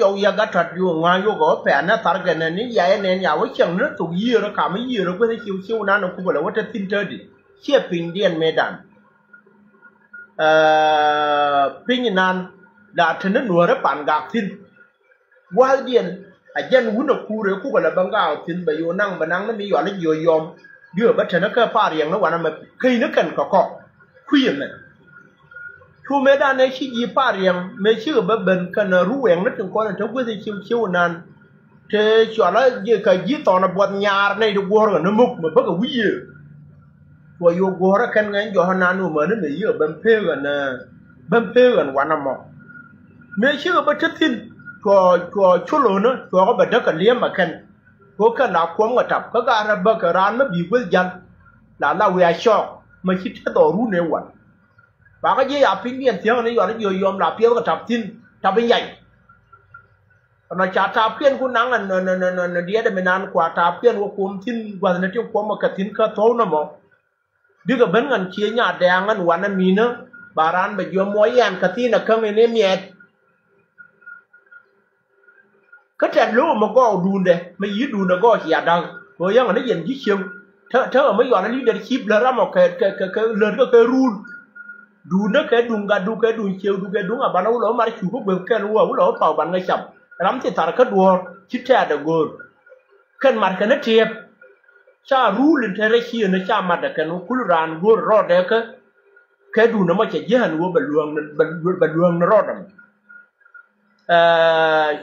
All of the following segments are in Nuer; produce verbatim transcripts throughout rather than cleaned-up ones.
Jɔw ya gat tɔt yu ŋuan yu gɔ pɛ na thar gɛ nɛ ni ya yɛ nɛn ya wä cɛŋ ni thok yiër kam yiër gueth ciw ciw nan ku bɛ lɛ wä te thin te di. Ciɛ piny diɛn me dan. Piny nan da te ni nuɔrɛ pan gak thin. Gua̱thdiɛn a jɛn wun a kuur ëë kukɛ lɛ bä ŋaak thi̱n bɛ yo̱o̱ naŋ bɛ naŋ ni mi yual i̱ jiö yɔm. Diö bä tɛn kä par riɛŋ ni wanɛ mɛ keny ni kɛn kɛ kɔk kui̱ ɛmɛ. Cu mëëdan ëë ci ji̱ par riɛŋ mëë cikɛ bä ben kɛn ru wɛŋ ni tin kɔn in te gui̱th in ciw ciw nan. Te cual a ji̱ kɛ ji̱ thɔn a buɔth nyaar nɛy ti guɔ̱ɔ̱r kɛ ni muk mɛ bäkɛ wi̱i̱ yee. Cuɔ yo̱o̱ guɔ̱ɔ̱r ɛ kɛn ŋɛny jɔ̱ɔ̱r nan wä mäni mɛ yiëë ben peek ɛn ben peek ɛn wanɛ mɔ. Mëë cikɛ bä te thi̱n cuɔ cuɔ colonä cuɔkɛ bɛ däk kɛ li̱em ɛ kɛn. Kɛ kɛn la kuɔm kɛ tap kä gaat rɛ bäk kɛ raan mä bi̱i̱ gueth jal. La la wiaa cɔɔk mɛ ci te dhɔɔk run ëë wan. Bakä jiɛ ya pinydiɛn thiäŋ ni yɔal i̱ jiɔ yɔm la piɛth kɛ tap thi̱n tap in yay. Ɛnɔ ca tapkiɛn ku naŋ ɛn nɔ nɔ nɔ nɔ diɛt ɛmi nan kua tapkiɛn wä kuɔm thi̱n gua̱th ni tin kuɔm kɛ thi̱n kä thuɔ̱w nɔmɔ. Bikɛ ben ŋän cie nya dɛɛŋ ɛn wanɛ minä ba raan bɛ jiɔm muɔ yɛn kɛ thi̱n ɛ käŋ in imiɛt. Kä tɛt lo̱o̱ mi gɔɔk duundɛ mi yi̱ duundɛ gɔɔk cia da̱k kɛ ɣöö yäŋɛ ni yɛn ji̱ cieŋ. Tä tä ɣä mi yɔal a leadership lät ram ɔ kɛ kɛ kɛ lät kä kɛ run. Duundä kɛ duŋ gatdu kɛ duŋ ciëëkdu kɛ duŋ a banɛ wulɛ wä mar cuk kä gueth kɛl wä wulɛ wä paw ban ŋäc cam. Ram ti thar kä duɔ̱ɔ̱r ci tɛ̈t ɛ go̱o̱r. Kɛn mat kɛn ɛ tiɛp. Ca rul in te rɛy ciëënä ca mat ɛ kɛn wä kul raan go̱o̱r rɔɔdɛ kä. Kɛ duundä mɔ cɛ ji̱ ɣän wä bɛ luäŋ ni bɛ luäŋ ni rɔɔdɛ mɔ.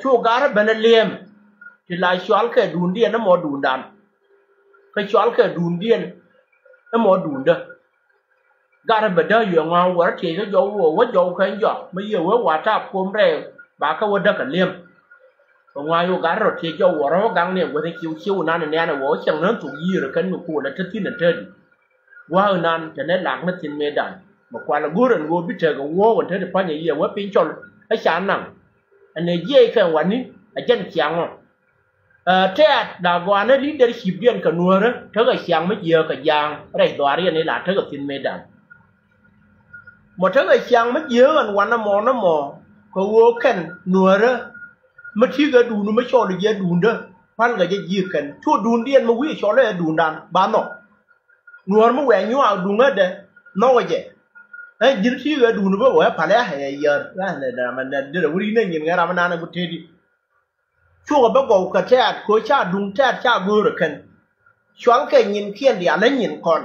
Cu garä ben ɛ liɛm ti la cual kɛ duundiɛn ni mɔ duundan. Kä cual kɛ duundiɛn ni mɔ duundä. Garä bɛ däk yɔ̱ŋ ɣän wä rɔ tiɛc kä jɔw wä wä jɔw kɛn jɔak mi yiëë wee wa tap kuɔm rɛy ba kä wä däk kɛ liɛm. Kɛ ŋuan yo̱o̱ garä rɔ tiɛc jɔw wä rɔ wä gaŋ ni ɛ guäth in ciw ciw nan in nɛn ɛ wä wä cieŋ ni thok yiëër ɛ kɛn mi kuɔl ɛ te thi̱n ɛ te di. Gua̱a̱k inan te nɛ lak ni thi̱n mëëdan mɛ kual ɛ go̱o̱r ɛn ɣöö bi tekɛ wuɔ̱ɔ̱k ɛn te ti pa̱nyɛ yiëë wä piny cɔl. Ɛ ca naŋ ɛn ɛ jiɛc kɛ wani ɛ jɛn ciaŋ ɔ. Tɛ̈t la gɔaa ni leadership diɛn kɛ nuäärä tekɛ ciaŋ mi jiääk kɛ ja̱a̱ŋ rɛy dhɔaariɛn ila tekɛ thi̱n mëëdan. Mɔ tekɛ ciaŋ mi jiääk ɛn wanɛ mɔ ni mɔ kɛ ɣöö kɛn nuäärä mi ti̱i̱ kɛ duundu mi cɔl jiɛ duundä. Pa̱lkɛ jɛ ji̱ kɛn cu duundiɛn mi wi̱i̱ cɔl ɛ duundan ba nhɔk. Nuɔ̱ɔ̱r mi wɛɛ nyuaak duŋädɛ nhɔkɛ jɛ. Ɛn ji̱n ti̱i̱ kɛ duundu bä wee pa̱lɛ ɛ yär. Derɛ wä ri̱n ɛ nyin ŋɛ ram nan ɛ ku tëëdi. Cukɛ bä gɔw kɛ tɛ̈t kɛ ɣöö ca duŋ tɛ̈t ca go̱o̱rä kɛn. Cualkɛ nyinkiɛn diaal ɛ nyin kɔn.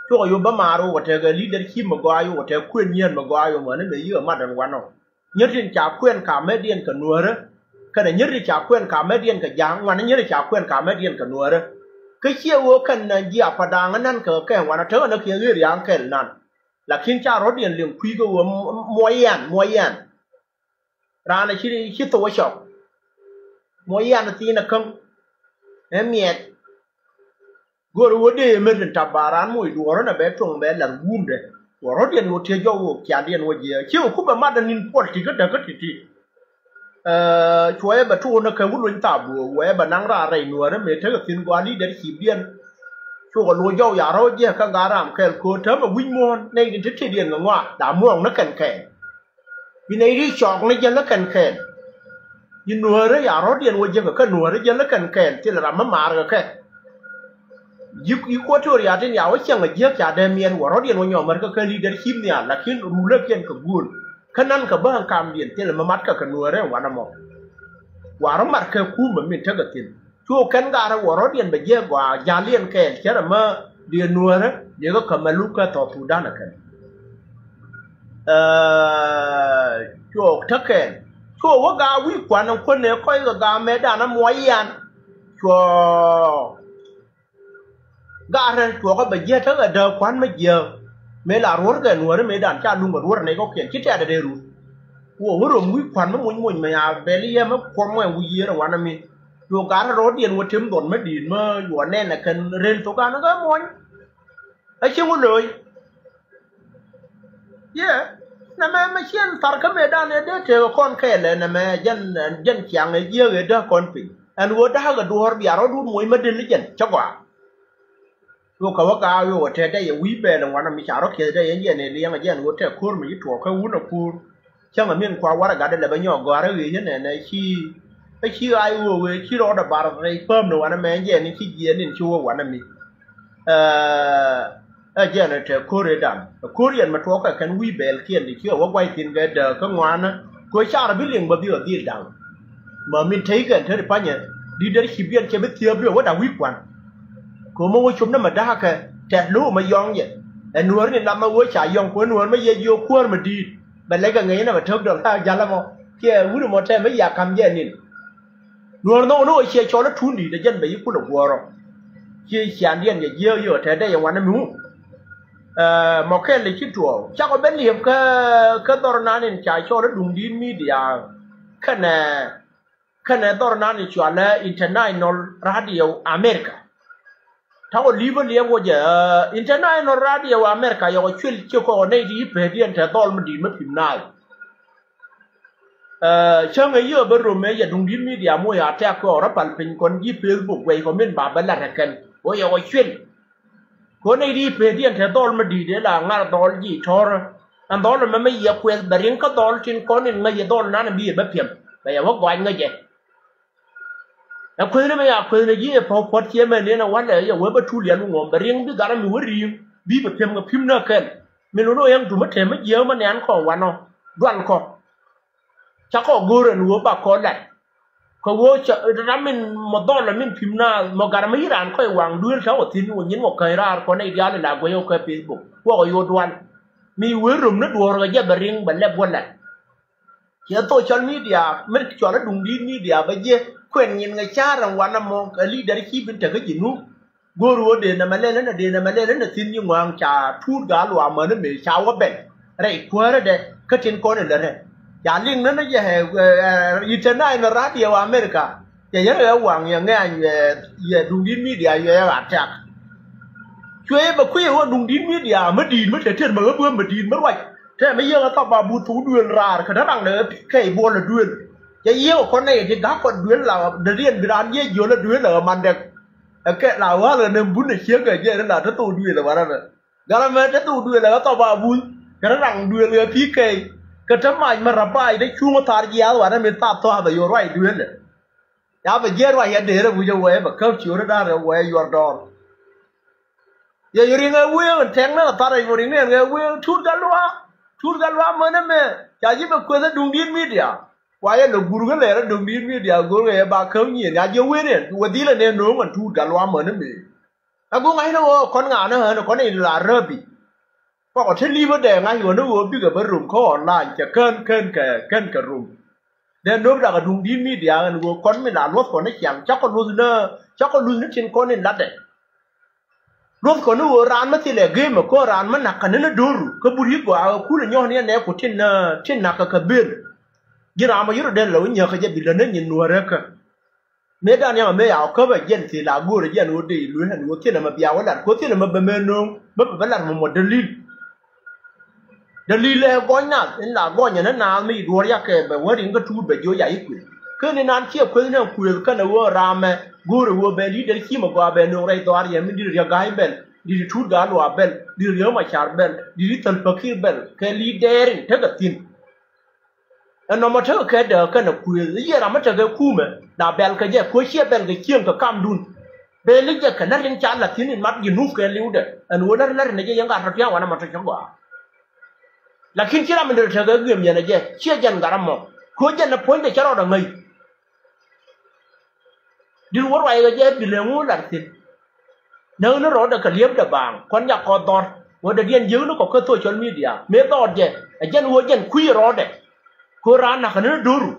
Cukɛ yop bä maar wokɛ tekɛ leadership mi gɔaa yokɛ tekɛ kuën yieen mi gɔaa yomä ni mëë yikɛ mat ɛn wanɔ. Nyär tin ca kuɛn kamɛdiɛn kɛ nuäärä. Kɛnɛ nyär tin ca kuɛn kamɛdiɛn kɛ ja̱a̱ŋ wanɛ nyär tin ca kuɛn kamɛdiɛn kɛ nuäärä. Kä ciɛ ɣöö kɛn ji̱ a pa̱da̱a̱ŋ ɛ nan kɛ kɛ wanɔ tekɛ nä kiɛ ɣer ya̱a̱ŋ kɛl nan. Lakin ca rɔ̱diɛn liŋ kui̱ kɛ ɣöö muɔyɛn muɔyɛn. Raan ci ci thok ɛ cɔk. Muɔc yan thiin ɛ käŋ ɛ miɛt. Go̱o̱r ɣöö dee emet in tap ba raan moc duɔ̱ɔ̱r ɣän ɛ bɛ tuɔ̱ŋ bɛ lath guumdɛ. Wä rɔ̱diɛn ɣöö tiee jɔw ɣöö kiandiɛn wä jiɛ ci ɣä kupɛ mat ɛ ni̱n puɔl ti̱ kä däk kä ti̱ti̱. Cuɔyɛ bɛ tuɔɔn ɛ kɛ wä luny thaap wä wɛ bɛ naŋ raar rɛy nuäärä mëë tekɛ thi̱n gɔaa leadershipdiɛn. Cukɛ lo̱c jɔw ya rɔ̱ jiɛ kä gaa ram kɛl köö täämɛ wi̱c muɔ̱ɔ̱n nɛy tin te tëëdiɛn kɛ ŋɔak la muɔ̱ɔ̱ŋ ni kɛn kɛɛl. Bi nɛy ri cɔɔk ni jäl ni kɛn kɛɛl. Ji̱ nuäärä ya rɔ̱diɛn wä jiäkä kä nuäärä jäl ni kɛn kɛɛl thilɛ ram mi maar kɛ kɛ. Ji̱ Equatoria tin ya wä cäŋ a jiäk ca dee miɛt wä rɔ̱diɛn wä nyɔmär kä kä leadership nhial lakin rulä kiɛn kɛ guul. Kä nan kɛ bä ɛn kamdiɛn thilɛ mi mat kɛ kɛ nuäärä ɛn wanɛ mɔ. Wa rɔ mat kɛ kumä min tekɛ thi̱n. Cu kɛn garä wä rɔ̱diɛn bɛ jiɛ gɔaa jaliɛn kɛɛl cärɛ mä diɛ nuäärä diɛ kä kämɛ luk kä thɔɔk Thudan ɛ kɛn. Cuɔɔk tä kɛɛl cuɔɔk wä gaa wi̱i̱ kuan ɛn kuän ëë kɔc kɛ gaa mɛtdan ɛ muɔc yan. Cuɔɔk garä cuɔɔk ɛ bɛ jiɛ tä kɛ dääk kuan mä jiɛ. Mëë la ruɔ̱rkɛ nuäärä mëëdan ca luŋ kɛ ruɔ̱r ɛ nɛy kɔ̱kiɛn ci tɛ̈t ɛ dee run. Wä wä rom wi̱i̱ kuan mä muny muny mɛ ya bɛl yɛ mä kuɔm wɛ wi̱i̱ yiër ɛ wanɛ mi. Cu gat rɔ̱diɛn wä tem dhɔn mä di̱i̱t mä yuɔ nɛn ɛ kɛn rel thok an kä muɔ̱ny. Ɛ cieŋ wä lo̱o̱c. Yɛ nɛmɛ mɛ ciɛn thar kä mëëdan ɛ dee tëëk ɛ kɔn kɛɛl ɛ nɛmɛ jɛn jɛn ciaŋ ɛ jiääk ɛ dääk kɔn piny ɛn ɣöö da̱a̱k ɛ duɔ̱ɔ̱r bia rɔ̱dun muɔ̱ny mä dil ni jɛn cä gɔaa. Ɣöö kɛ wä gaak ɣöö wä tɛt dee yɛ wi̱i̱ bɛɛl in wanɛ mi ca rɔ kiɛth dee yɛn jɛn ɛ liɛŋ ɛ jɛn ɣöö tɛk ko̱r mi ci tuɔɔk kä wun ɛ ko̱r. Cäŋ ɛ min kua warɛga dee lɛ bä nyɔk gɔ̱a̱r ɛ ɣëë cä nɛn ɛ ci, ɛ ci ɣaac ɣöö ɣëë ci rɔɔdɛ bar rɛy pääm ni wanɛ mɛ jɛɛn ci jiɛɛn in ci wä wanɛ mi. Ɛ, ɛ jɛɛn ɛ tɛ ko̱r ëëdan. Ɛ ko̱r yɛn mɛ tuɔɔk kɛ kɛn wi̱i̱ bɛɛlkiɛn ti ci ɛ wä gua̱c thi̱n kɛ dääk kä ŋuaanä. Kɛ ɣöö carɛ bi liŋ bä bi ɣä dhil da̱ŋ. Mɛ min tey kɛn te ti panyɛ di̱t der ci biɛn cɛ bi thiääp di ɛ wä da̱k wi̱i̱ kuan. Kɛ ɣöö mɛ wä cop ni mɛ da̱a̱kɛ tɛ̈th lo̱o̱ mɛ yɔ̱ŋ yɛ. Ɛ nuäär ni lam mɛ wä ca yɔ̱ŋ kɛ ɣöö nuäär mɛ yɛ jiök kuäär mɛ di̱i̱t. Bɛ lɛc kɛ ŋäcnɛ bɛ tek dɔl ka ja̱l ɛmɔ kiɛ wut ɛmɔ tɛmɛ ya ka̱m jɛ ni̱n. Nuɔ̱ɔ̱r nhɔk ni ɣöö ciɛ cɔl ɛ tuun di̱i̱t ɛ jɛn bɛ yi kulɛ guɔ̱ɔ̱r ɔ. Ci ciandiɛn jɛ jiääk yio̱o̱ tɛtdɛ yɛ ŋuan ɛmi wu. Ɛ, mɔ kɛl ɛ ci tuɔɔk cakɔ ben liep kä, kä dhɔr nan in ca cɔl ɛ duŋdi̱i̱t midia. Kɛnɛ, kɛnɛ dhɔr nan in cualɛ International Radio America. Ta̱kɔ li̱pä liɛp wä jɛ, ɛ, International Radio America yɔkɔ cuël ci kɔkɔ nɛy ti yi pehdiɛn te dhɔl mi di̱i̱t mi pi̱m naath. Ɛ, cäŋ ɛ yiëë bä rom ɛ yɛ duŋdi̱t midia moc a tɛk kɛ ɣɔrä pal piny kɔn ji̱ Facebook guɛc kɔ min ba bä lat ɛ kɛn wä yɔkɔ cuël. Kɛ ɣöö nɛy ti yi pehdiɛn te dhɔl mi di̱i̱t ɛ la ŋa̱r dhɔl ji̱ tɔ̱rä. Ɛn dhɔl ɛmɛ mi yɛ kuɛth bɛ riŋ kä dhɔl tin kɔn in ŋäc yɛ dhɔl nan ɛ bi yɛ bä piɛm bɛ yɛ wä gɔac ŋäc jɛ. Ɛ kuethnɛ mɛ ya kuethnɛ ji̱ ɛ pa̱w puɔ̱t ciɛ mɛn yɛn ɛ walɛ yɛ wee bä tuul yɛn wi ŋuɔ̱m bɛ riŋ bi gat ami wä ri̱i̱ŋ bi bɛ piɛm kɛ pi̱m nä kɛn. Min wä ni ɣä yɛn tumä tɛm mi jiääk mɛ nian kɔn wanɔ dual kɔ. Ca kɔ go̱o̱r ɛn wä ba kɔ lat. Kɛ wä ca ram min mɔ dhɔl ɛ min pi̱m na mɔ gat ami yi raan kɔc waŋ duëël ca wä thi̱n wä nyin wä käc raar kɔn nɛy diaal ɛ la guɛc wä kɛ Facebook wä kɔ yo̱o̱ dual. Mi wee rom ni duɔ̱ɔ̱r kɛ jɛ bɛ riŋ bɛ lɛp wä lat. Ciɛ social media mi cɔal i̱ duŋdi̱i̱t midia bä jiɛ kuɛn nyin ŋɛ ca̱r ɛn wanɛ mɔ kɛ leader ci bin tekä Jinub. Go̱o̱r ɣöö dee nɛmɛ lɛl ɛn ɛ dee nɛmɛ lɛl ɛn ɛ thi̱n yi ŋɔ̱a̱ŋ ca tuut gaa luaak mäni mëë ca wä bɛl rɛy kuäärädɛ kä tin kɔn in lät rɛ. Ca liŋ ni ni jɛ ɛ, ɛ, ɛ, International Radio America. Cɛ yɛn ɛ waŋ yɛ ŋɛ̈ny yɛ, yɛ duŋdi̱i̱t midia yɛ ɛ attack. Cuɛ yɛ bɛ kui̱ ɛ wä duŋdi̱i̱t midia mi di̱i̱t mi te tɛr mɛ ɣä buäm mi di̱i̱t mi ruac. Tɛmɛ yiëë ɣä thɔp ba buth thok duëël raar kä te raŋdɛ pik kɛy buɔl ɛ duëël. Cɛ yiëë ɣä kɔn nɛy ti ga̱k kɔn duëël la dee riɛn bi raan yiëë jiöl ɛ duëël ɛ ɣä mandɛk. Ɛ kɛ la ɣäl ɛ nɛm bun ɛ ciek ɛ jiɛn la te thok duëël ɛ warɛmɛ. Gat ɛmɛ te thok duëël ɛ ɣä thɔp ba buth kä te raŋ duëël ɛ pik kɛy. Kä te mac mi rabac te cuŋ ɛ thar jiaath warɛmɛ thath thɔath ɛ yo̱o̱ ruac duëël ɛ. Ya bɛ jiɛɛr wa yɛ dee rɛ wi̱cɛ wɛɛ bɛ käp ciööri da̱ŋ rɛ wɛɛ yuɔr dɔɔr. Yɛ yɛ riŋ ɛ wee ɛn tɛŋ ni ɛ thar ɛ yɛ riŋ ni ɛn ɛ wee tuut kä luaak. Tuut kä luaak män ɛmɛ ca ji̱ bɛ kueth ɛ duŋdi̱i̱t midia. Wa yɛ lɛ gur kä lɛr ɛ duŋdi̱i̱t midia go̱r kɛ yɛ ba käp nyieen ya jiɛ wen ɛn wä dhilɛ nɛ no̱o̱ŋ ɛn tuut kä luaak män ɛmɛ. Ɛ go̱ŋ ŋa̱cnä ɣöö kɔn ŋa̱cnä ɣän kɔn in la räpi. Kɔkɔ te li̱pä dee ŋa̱c ɣöö ni ɣöö bikɛ bä rom kä online cɛ kän kän kɛ kän kɛ rom. Dee nöp dakɛ duŋdi̱i̱t midia ɣän ɣöö kɔn mi la luɔ̱th kɔn ni ciaŋ cakɔ luth ni cakɔ luth ni tin kɔn in latdɛ. Luɔ̱th kɔn ni ɣöö raan mi thilɛ gëëmɛ kä raan mi na̱k kɛ ni ni do̱ru kä but yi̱ gɔaa ɣä kulɛ nyɔ̱ɔ̱n yɛn nɛ ku tin tin na̱k kɛ kɛ bël. Ji̱n ram mi yot dee lɛ wä nyäk kɛ jɛ bi lät ni nyin nuäärä kä. Mëë dan yam mëë ya ɔ käp ɛ jɛn thil a go̱o̱rɛ jɛn ɣöö dee ilueth ɛn ɣöö thilɛ mɛ bia wä lat ko̱ thilɛ mɛ bɛ mɛ no̱o̱ŋ mɛ bɛ bä lat mɛ mɔ däli̱l. Däli̱l ɛ gɔny nath in la gɔny ɛn ɛ naath mi ci duɔ̱ɔ̱r yakɛ bɛ wä riŋ kä tuut bɛ jiɔ ya i̱ kuëth. Ken in an ciɛ kueth ni ɛn kuëth kɛn ɛ ɣöö raamɛ go̱o̱rɛ ɣöö bɛ li̱i̱t dɛr ci mɛ gɔaa bɛ no̱o̱ŋ rɛy dhɔaar yɛ mi di̱t riɛk ga̱a̱c bɛl di̱t tuut gaa luaak bɛl di̱t riɛk ma car bɛl di̱t thäl päki̱r bɛl kɛ li̱i̱t dɛɛr in tekɛ thi̱n. Ɛn nɔmɔ tekɛ kɛ dääk kɛnɛ kuëëth i̱ yɛ ram mi tekɛ kumɛ la bɛl kɛ jɛ kuɛ ciɛ bɛl kɛ cieŋ kɛ kamdun. Bɛl i̱ jɛ kɛ lät in ca la̱t thi̱n in mat ji̱ nup kɛ li̱wdɛ ɛn ɣöö lät lät in ɛ jɛ yɛn gat tɔ̱ tia̱a̱ŋ wanɛ ma tɔ̱ cä gɔaa. Lakin ci ram in dee tekɛ gi̱em yɛn ɛ jɛ ciɛ jɛn gat amɔ kuɛ jɛn ɛ puɔ̱nydɛ cä rɔɔdɛ ŋäc. Di̱t wä ruac ɣä jɛ bi lëŋ wä lat thi̱n. Näk ni rɔɔdɛ kɛ li̱epdɛ baaŋ kɔn jak kɔth dhɔr. Wä dee diɛn jiäk ni kɔ kä social media mëë dhɔɔt jɛ ɛ jɛn wä jɛn kui̱ rɔɔdɛ. Kɛ raan nakä ni do̱ru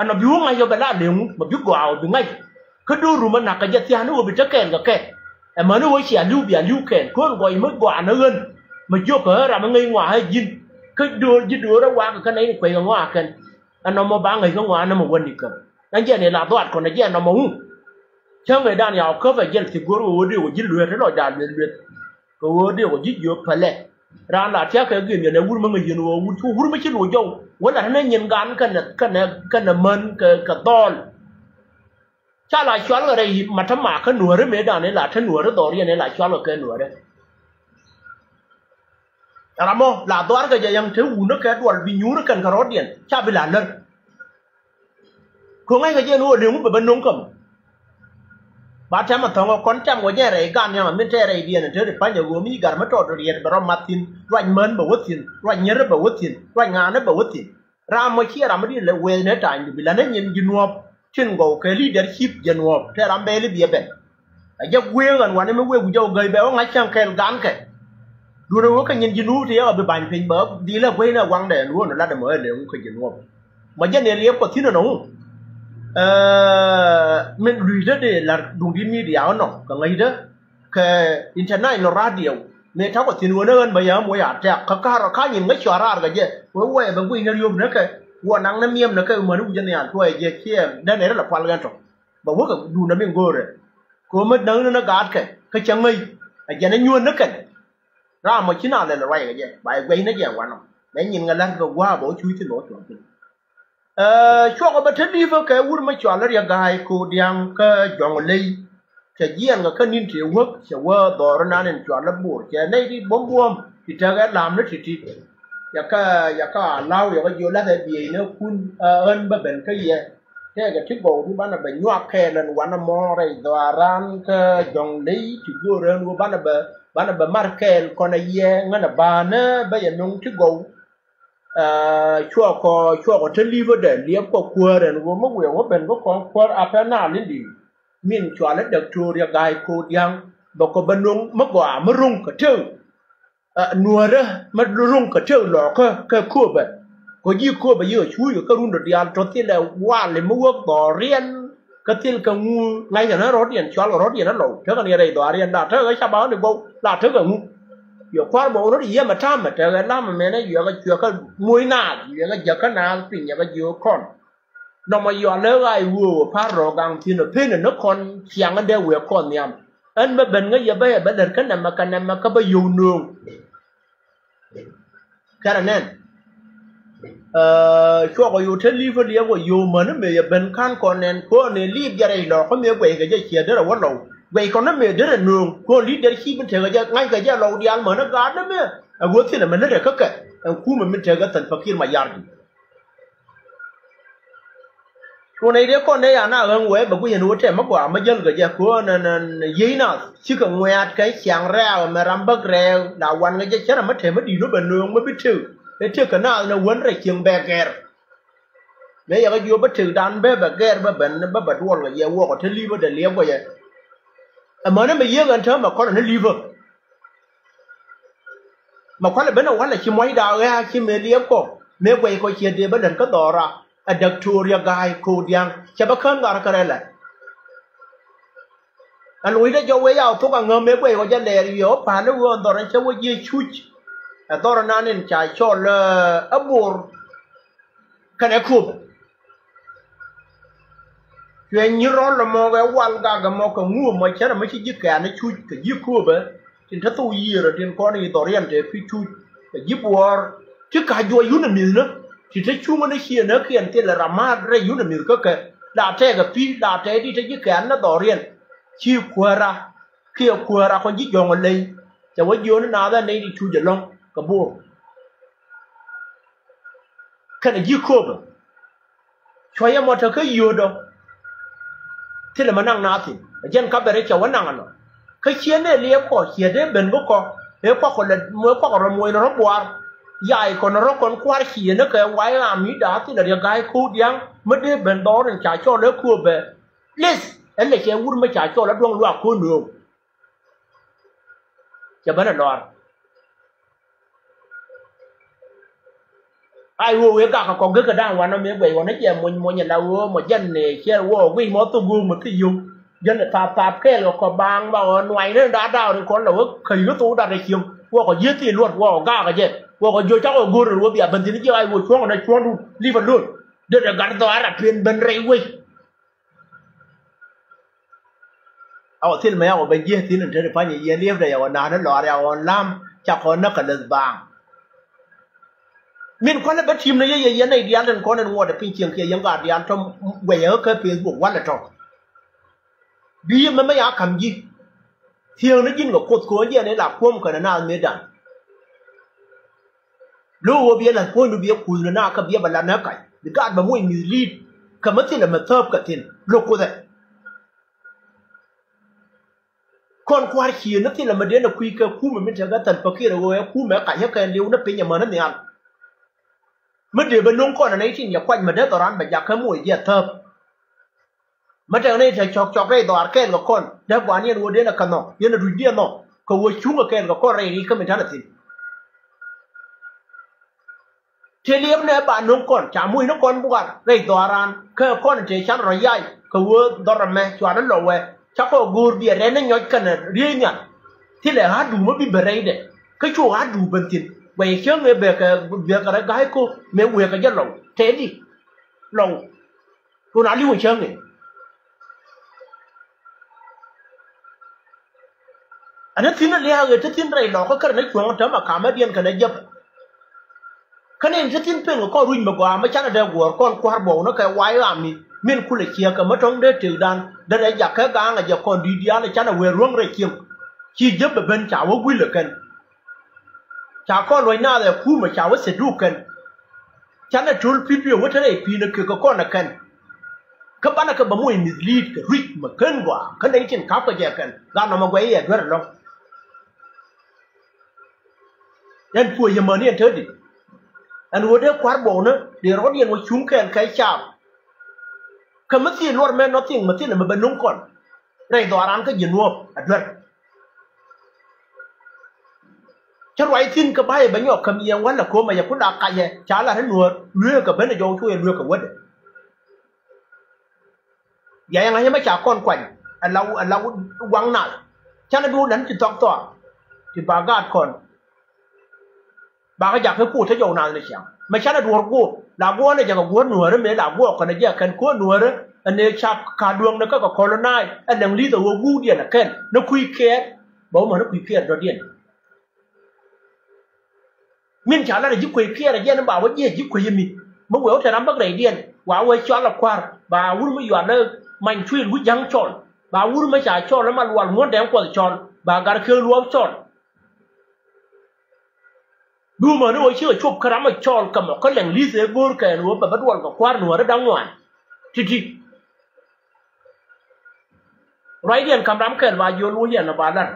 ɛn ɔ bi wä ŋa̱c yɔ bɛ la lëŋ wä mɛ bi gɔaa wä bi ŋa̱c. Kä do̱ru mɛ nakä jɛ thia̱a̱n ni wä bi te kɛɛl kɛ kɛ. Ɛmɛni wä cia li̱w bia li̱w kɛɛl kön gɔy mi gɔaa ni ɣän. Mɛ jiök kɛ ɣän ram mi ŋäc ŋɔaa ɣä ji̱n kä do̱r ji̱ do̱r ɛ wakä kä nɛy ni kuec kɛ ŋɔaa kɛn. Ɛn nɔmɔ ba ŋäc kä ŋɔaa nɔmɔ wä nikä. Ɛn jɛn ila dhuaat kɔn ɛ jɛn nɔmɔ wu. Cäŋ ëëdan ya ɔ käp ɛ jɛn thiek go̱r kɛ ɣöö dee wä ji̱ lueet ti lɔcda lueth lueth. Kɛ ɣöö dee wä ji̱ jiök pälɛ. Raan la tia̱k kɛ gëëm yɛn ɛ wur mi ŋäc yɛn ɣöö wur cu wur mi ci luɔc jɔw wä la te nɛ nyin gan kɛnɛ kɛnɛ kɛnɛ män kɛ kɛ dhɔɔl. Ca la cual kɛ rɛy mat te makä nuäärä mëëdan ila te nuäärä dhɔriɛn ila cual kɛ kɛ nuäärä. Ram mɔ la dhuaar kɛ jɛ yɛn te wun ni kɛ duɔl bi nyuur kɛn kɛ rɔɔdiɛn ca bi la lär. Kɛ ŋa̱ckɛ jɛ ni ɣöö leŋ wun bɛ bä no̱ŋ kä mɔ. Ba tɛm a thɔ̱ŋ ɔ kɔn tɛm wä jɛ rɛy gan yɛn min tɛ rɛydiɛn te ri pa̱ny a ɣöö mi gar mi tɔɔt riɛt bɛ rɔ math thi̱n, ruac män bɛ wä thi̱n, ruac nyier bɛ wä thi̱n, ruac ŋa̱a̱n bɛ wä thi̱n. Ram mɔ ciɛ ram mi di̱t lɛ wëë ni ta̱a̱ny bi la ni nyin ji̱ nuɔ̱ɔ̱p. Tin gɔw kɛ leadership jɛ nuɔ̱ɔ̱p te ram bɛɛli biɛ bɛn. A jɛ gueeŋ ɛn wanɛ mi wee wi̱c jɔw gäi bɛ wä ŋa̱c cäŋ kɛɛl gankɛ. Duundɛ wä kä nyin ji̱ nuup ti yɛ ɣä bi ba̱ny piny bä dhilɛ gueynɛ waŋdɛ ɛn ɣöö ni lat ɛmɔ ɛ lëŋ kä ji̱ nuɔ̱ɔ̱p. Ma jɛ ni liɛp kɔ thi̱n ɛnɔ. Ɛɛ, min lui̱cdä dee la̱r duŋdi media ɔnɔ kɛ ŋäcdä kɛ international radio. Mëë ta̱kɔ thi̱n ɣöö ni ɣän bä yɛ ɣä moc a tɛk kä ka̱r ɔ ka̱ nyin ŋäc cɔal raar kɛ jɛ wee wee bɛ guic ni riöp ni kɛ wä naŋ ni miɛm ni kɛ mäni wi̱cä nhial tuɔɔcɛ jɛ ciɛ däni rɛ la pual ɣɛn tɔ. Bɛ wä kɛ duundä min go̱o̱rɛ kɛ ɣöö mi näk ni ni gaatkɛ kä cä ŋäc. A jɛn ɛ nyuɔ̱n ni kɛn. Ram mɔ ci na lɛl ruac kɛ jɛ ba yɛ guɛc ni jɛ wanɔ. Mɛ nyin ŋɛ la̱t kɛ gua̱a̱ bɛ wä cuc thi̱n bɛ wä cuɔ̱ŋ thi̱n. Ɛɛ, cuɔkɔ bɛ te li̱pä kɛ wur mi cɔal i̱ Riɛk Ga̱a̱c Ko̱o̱t Dia̱ŋ kä Jɔ̱ŋ Ley. Cɛ jiɛɛn kɛ kä ni̱n tëë wäk cɛ wä dhɔr inan in cɔal i̱ Bor cɛ nɛy ti buɔ̱m buɔ̱m ti tekɛ lam ni ti̱ti̱. Yɛ kä, yɛ kä a la̱w yɛ kä jiö la̱thɛ bieyni kun, ɛ, ɣän bä ben kä yɛ. Tɛkɛ ti gɔw ti banɛ bɛ nyuak kɛɛl ɛn wanɛ mɔ rɛy dhɔaaran kä Jɔ̱ŋ Ley ti göör ɣän wä banɛ bɛ, banɛ bɛ mar kɛɛl kɔnɛ yɛ ŋänɛ ba̱a̱nä bä yɛ nuŋ ti gɔw. Aa, cuɔkɔ, cuɔkɔ te li̱pädɛ liɛpkɔ kuäär ɛn ɣöö mi wiɛ wä ben kä kɔn kuäär a pɛn naal in di̱i̱t. Min cɔal i̱ Dɔktor Riɛk Ga̱a̱c Ko̱o̱t Dia̱ŋ bɛ kɔ bɛ nuɔ̱ŋ mi gɔaa mi ro̱ŋ kɛ tëë. Aa, nuäärä mi ro̱ŋ kɛ tëë lɔɔkä kɛ kööbä. Kɔ ji̱ kööbä yiëë cuucä kä rundä diaal tɔ thilɛ wali mi wä dhɔriɛn. Kä thil kɛ ŋu ŋa̱ckɛ ni rɔ̱diɛn cɔal kɛ rɔ̱diɛn a lɔw tekɛ ni rɛy dhɔriɛn la tekɛ ca ba ni gɔw la tekɛ ŋu. Yɛ kua̱r bä wä rɔ̱t yiɛmɛ ta̱mɛ tekɛ lamɛ mɛnɛ yuɛkɛ cuɛ kä muc naath yuɛkɛ jäk kä naath piny yɛ kä jiök kɔn. Nɔmɔ yɔal lɛ ɣa̱c wöö wä pa̱r rɔ̱ gaŋ thi̱n ɛ pen ɛ ni kɔn ciaŋ in dee wëë kɔn nhiam. Ɛn bä ben ŋäc yɛ bä yɛ bä lät kä nɛmɛ kɛ nɛmɛ kä bä yio̱w nööŋ. Kɛnɛ nɛn. Aa, cuɔkɔ yo̱o̱ te li̱pä liɛpkɔ yo̱o̱ mäni mëë yɛ ben ka̱n kɔn nɛn ko̱n ni li̱i̱p jɛ rɛy lɔɔk kä mëë guɛckɛ jɛ ciɛ derɛ wä lɔw guɛckɔ ni mëë derɛ nööŋ ko̱n li̱i̱p derɛ ci̱i̱p in tekɛ jɛ ŋa̱ckɛ jɛ lɔw diaal mäni gaat ni mëë. Ɛ ɣöö thilɛ mi lätdɛ kä kɛ ɛn kumɛ min tekɛ thil Pakir Mayardit. Cuɔ nɛy dee kɔn nɛy a na ɣäŋ wee bɛ guic ɛn ɣöö tɛm mi gɔaa mi jäl kɛ jɛ köön ɛn ɛn yiey nath cikɛ ŋuɛ̈t kɛ ciaŋ rɛɛk ɛmɛ ram bäk rɛɛk la wan kɛ jɛ cärɛ mi tɛm mi di̱i̱t ni bɛ nööŋ mi bi tëk. Ɛ tëk kɛ naath ni wän rɛy cieŋ bɛ gɛr. Mëë yɛ kɛ jiök bä tëkdan bä bɛ gɛr bä ben bä bɛ duɔl kɛ yɛ wuɔkɔ te li̱pä dee liɛp kɔ yɛ. Ɛmäni mi yiëk ɛn täämɛ kɔn ɛn li̱pä. Mɛ kualɛ ben ɛ walɛ ci muɔ̱cda ɣɛ̈ɛ̈k ci mëë liɛp kɔ mëë guɛc kɔ ciɛ dee bä lät kä dhɔra. Ɛ Dɔktor Riɛk Ga̱a̱c Ko̱o̱t Dia̱ŋ cɛ bä kään gat kärɛ lɛ. Ɛ lo̱cdä jɔw wee yaw thok aŋäm mëë guɛc kɔ jɛ lɛɛr wiɛ ɣä pa̱a̱l i̱ ɣöö ɛ dhɔr ɛn cä wä jiɛ cuc. Ɛ dhɔr ɛnan in ca cɔl ɛ Bor. Kɛnɛ Kööbä. Cuɛ nyi rɔl ɛmɔ kɛ wal gak ɛmɔ kɛ ŋu ɛmɔ cärɛ mi ci ji̱ kɛ̈ɛ̈n cuc kɛ ji̱ Kööbä. Tin te thok yiëërä tin kɔn i̱ dhɔriɛn te pi̱ cuc kɛ ji̱ Buɔɔr. Ti ka̱c juɔc yun ɛ mi̱thni ti te cuŋä ni ciënäkiɛn thilɛ ram ma̱a̱t rɛy yun ɛ mi̱th kä kɛ la tɛɛkɛ pi̱ la tɛɛk ti te ji̱ kɛ̈ɛ̈n ni dhɔriɛn. Ci kuäära kiɛ kuäära kɔn ji̱ Jɔ̱ŋ ɛ ley. Cɛ wä jiööni naath ɛ nɛy ti cuc ɛlɔ̱ŋ kɛ Bor. Kɛnɛ ji̱ Kööbä. Cuɔ̱cɛ mɔ te kä yio̱o̱dɔ. Thilɛ mɛ naŋ naath thi̱n ɛ jɛn ka bɛ rɛ cɛ wä naŋ ɛnɔ. Kä ciɛ nɛ liɛp kɔ ciɛ dee ben bä kɔ. Ëë kuakɔ lɛ ëë kuakɔ rɔ muɔc ni rɔ buaar. Yac kɔn rɔ kɔn kua̱r ciɛ ni kɛ wa̱i̱ ram mi da̱a̱ thilɛ Riɛk Ga̱a̱c Ko̱o̱t Dia̱ŋ mi dee ben dhɔr in ca cɔl ɛ Kööbä. Lith ɛn lɛ cɛ wur mi ca cɔl ɛ duɔ̱ŋ luaak ko̱n nööŋ. Cɛ ben ɛ lɔaar. Ai ɣöö wëë gak kɛ kɔk gekä da̱a̱n wanɔ mëë guɛc ɣɔn ni jɛ mony mony ala ɣöö mɔ jɛn ni ciɛ wä guic mɔ thok ɣöö mɔ thi yio̱w. Jɛn ni thap thap kɛɛl kɛ kɔ baaŋ ba ɣɔn nuac ni da̱a̱ da̱a̱ ri kɔn la wä käc kä thok da̱t rɛ cieŋ wä kɔ ji̱ thi luɔt wä ɣɔ gak kɛ jɛ wä kɔ jiö cak ɣɔ go̱r ni wä bia ben thi̱n jiɛ ai ɣöö cuɔ̱ŋ ni cuɔ̱ŋdu li̱p a lo̱l. Dee dee gat dhɔaar a tuën ben rɛy wec. A wä thil mɛ ya wä ben jiɛ thin in te di pany yɛ liep dɛ ya wä naan ni lɔr ya wä lam ca kɔn näk kɛ leth baaŋ. Min kualɛ bä tim ni yɛ yɛ yɛn nɛy diaal tin kɔn in ŋuɔt ɛ piny cieŋ kiɛ yɛn gaat diaal tɔ guɛcɛ kä Facebook walɛ tɔ. Bi yɛ mɛmɛ ya ka̱m ji̱. Thiëëŋ ni ji̱n kɛ Kuoth ko̱n jiɛn in la kuɔ̱m kɛn naath mëëdan. Lo̱k ɣöö biɛ la̱th puɔ̱nydu biɛ kuthni na kä biɛ bɛ la̱t nä kac bi gaat bɛ moc mislead. Kɛ mi thilɛ mi thääp kɛ thi̱n lo̱k kuthɛ. Kɔn kua̱r ciëën ni thilɛ mi dee nɛ kui̱ kɛ kumɛ mi tekɛ Salva Kiir ɣöö ɛ kumɛ kac ɛ kɛn liw ni piny ɛmäni nhial. Mi dee bɛ no̱ŋ kɔn ɛ nɛy tin yɛ kuac mi dee dhɔran bɛ jakä moc jɛ thääp. Mi tɛk ni tɛ cɔk cɔk rɛy dhɔaar kɛɛl kɛ kɔn dee guan yɛn ɣöö dee nɛ kɛ nhɔk yɛn ɛ ruc diɛ nhɔk kɛ ɣöö cuŋ kɛ kɛɛl kɛ kɔn rɛy ric kä mi ta̱nɛ thi̱n. Tëë liɛp nɛ ba no̱ŋ kɔn ca muc ni kɔn buar rɛy dhɔaran kä kɔn tëë can rɔ yay kɛ ɣöö dhɔr ɛmɛ cuarɛ lɔ wɛ. Ca kɔ go̱o̱r biɛ rɛn ni nyɔc kɛnɛ riey nhial. Thilɛ ɣa̱du mä bi ben rɛydɛ kä cu ɣa̱du ben thi̱n guɛy cäŋ ëë bɛ kɛ bɛ kɛ rɛ ga̱a̱c ko̱ mëë wëë kɛ jɛ lɔw tëë di lɔw. Kun a li̱w cäŋ ëë. Ɛn ni thi̱n lia̱a̱ ɣet ti thi̱n rɛy lɔkä kärɛ ni cuɔ̱ŋ täämɛ kamädiɛn kɛnɛ jäpɛ. Kä nɛn ti thi̱n peŋ kɔn ruc mi gɔaa mi canɛ dee guɔ̱ɔ̱r kɔn kua̱r buɔw ni kɛ way ɣami min kulɛ ciɛk kɛ mi tɔ̱ŋ dee tëkdan derɛ jakä ga̱a̱ŋ ɛ jɛ kɔn di̱t diaal ɛ canɛ wëë ruäŋ rɛy cieŋ. Ci jäpɛ ben ca wä gui̱l ɛ kɛn. Ca kɔn luɔ̱c naath ɛ kumɛ ca wä theduk kɛn. Canɛ to̱l pi̱i̱t pi̱i̱ wä te rɛy pi̱i̱n ɛ kek kɛ kɔn ɛ kɛn. Kä banɛ kɛ bɛ moc mislead kɛ ruic mɛ ken gɔaa kä nɛy tin ka̱pkɛ jɛ kɛn gat nɔmɔ guɛy yɛ duer ɛlɔ̱ŋ. Ɛn puɔ̱c yɛ mäni ɛn tätdi. Ɛn ɣöö dee kua̱r buɔwni dee rɔ̱diɛn wä cuŋ kɛɛl kɛ caap. Kä mi thil luɔr mɛ nɔthiŋ mi thil ɛmɛ bɛ nuŋ kɔn rɛy dhɔaran kä ji̱ nuɔ̱ɔ̱p ɛ duer. Cä ruac thi̱n kä ba̱yɛ bɛ nyɔk käm yɛn wälɛ ko̱mɛ yɛ kun a kacɛ ca lat i̱ nuäär lueekä ben ɛ jɔw cuɛ lueekä wädɛ. Bia yɛ ŋa̱c ɛmɛ ca kɔn kuany ɛ la ɛ la waŋ nath. Canɛ bi wä lɛn ci thɔk thɔak ti ba gaat kɔn. Bakä jakä kuut te jɔw nath ni ciaŋ mɛ canɛ duɔ̱ɔ̱r guɔ̱ɔ̱r la guɔ̱ɔ̱r ni jɛ kɛ guɔ̱ɔ̱r nuäärä mëë la guɔ̱ɔ̱r kɔn ɛ jɛ kɛn kuɔ̱ɔ̱r nuäärä. Ɛ nëë ca ka duäŋ ni kä kɛ kɔl nac ɛ lɛŋ li̱th ɛ wä guukdiɛn ɛ kɛn ni kui̱ kɛɛr. Bɛ wä män ni kui̱ kɛɛr dɔ̱diɛn. Min ca lat ɛ ji̱ kuec kiɛɛr ɛ jɛn ba wä jiɛc ji̱ kuec ɛ mi mi wee wä te ram bäk rɛydiɛn wa wee cɔl ɛ kua̱r ba wur mi yual ɛ many cuil wi̱c ja̱ŋ cɔl ba wur mi ca cɔl ɛ ma lual ŋuɔ̱n dɛŋ kuɔth cɔl ba gar kek luɔɔk cɔl. Duumä ni wä cikɛ cop kä ram ɛ cɔl kɛ mɔ kä lɛŋ li̱th ëë go̱o̱r kɛɛl wä bɛ bä duɔl kɛ kua̱r nuɔ̱ɔ̱r ɛ da̱ŋ ŋuan ti̱ti̱. Ruacdiɛn ka̱m ram kɛl ba jiɔ luɔ̱c yɛn ɛ ba lat.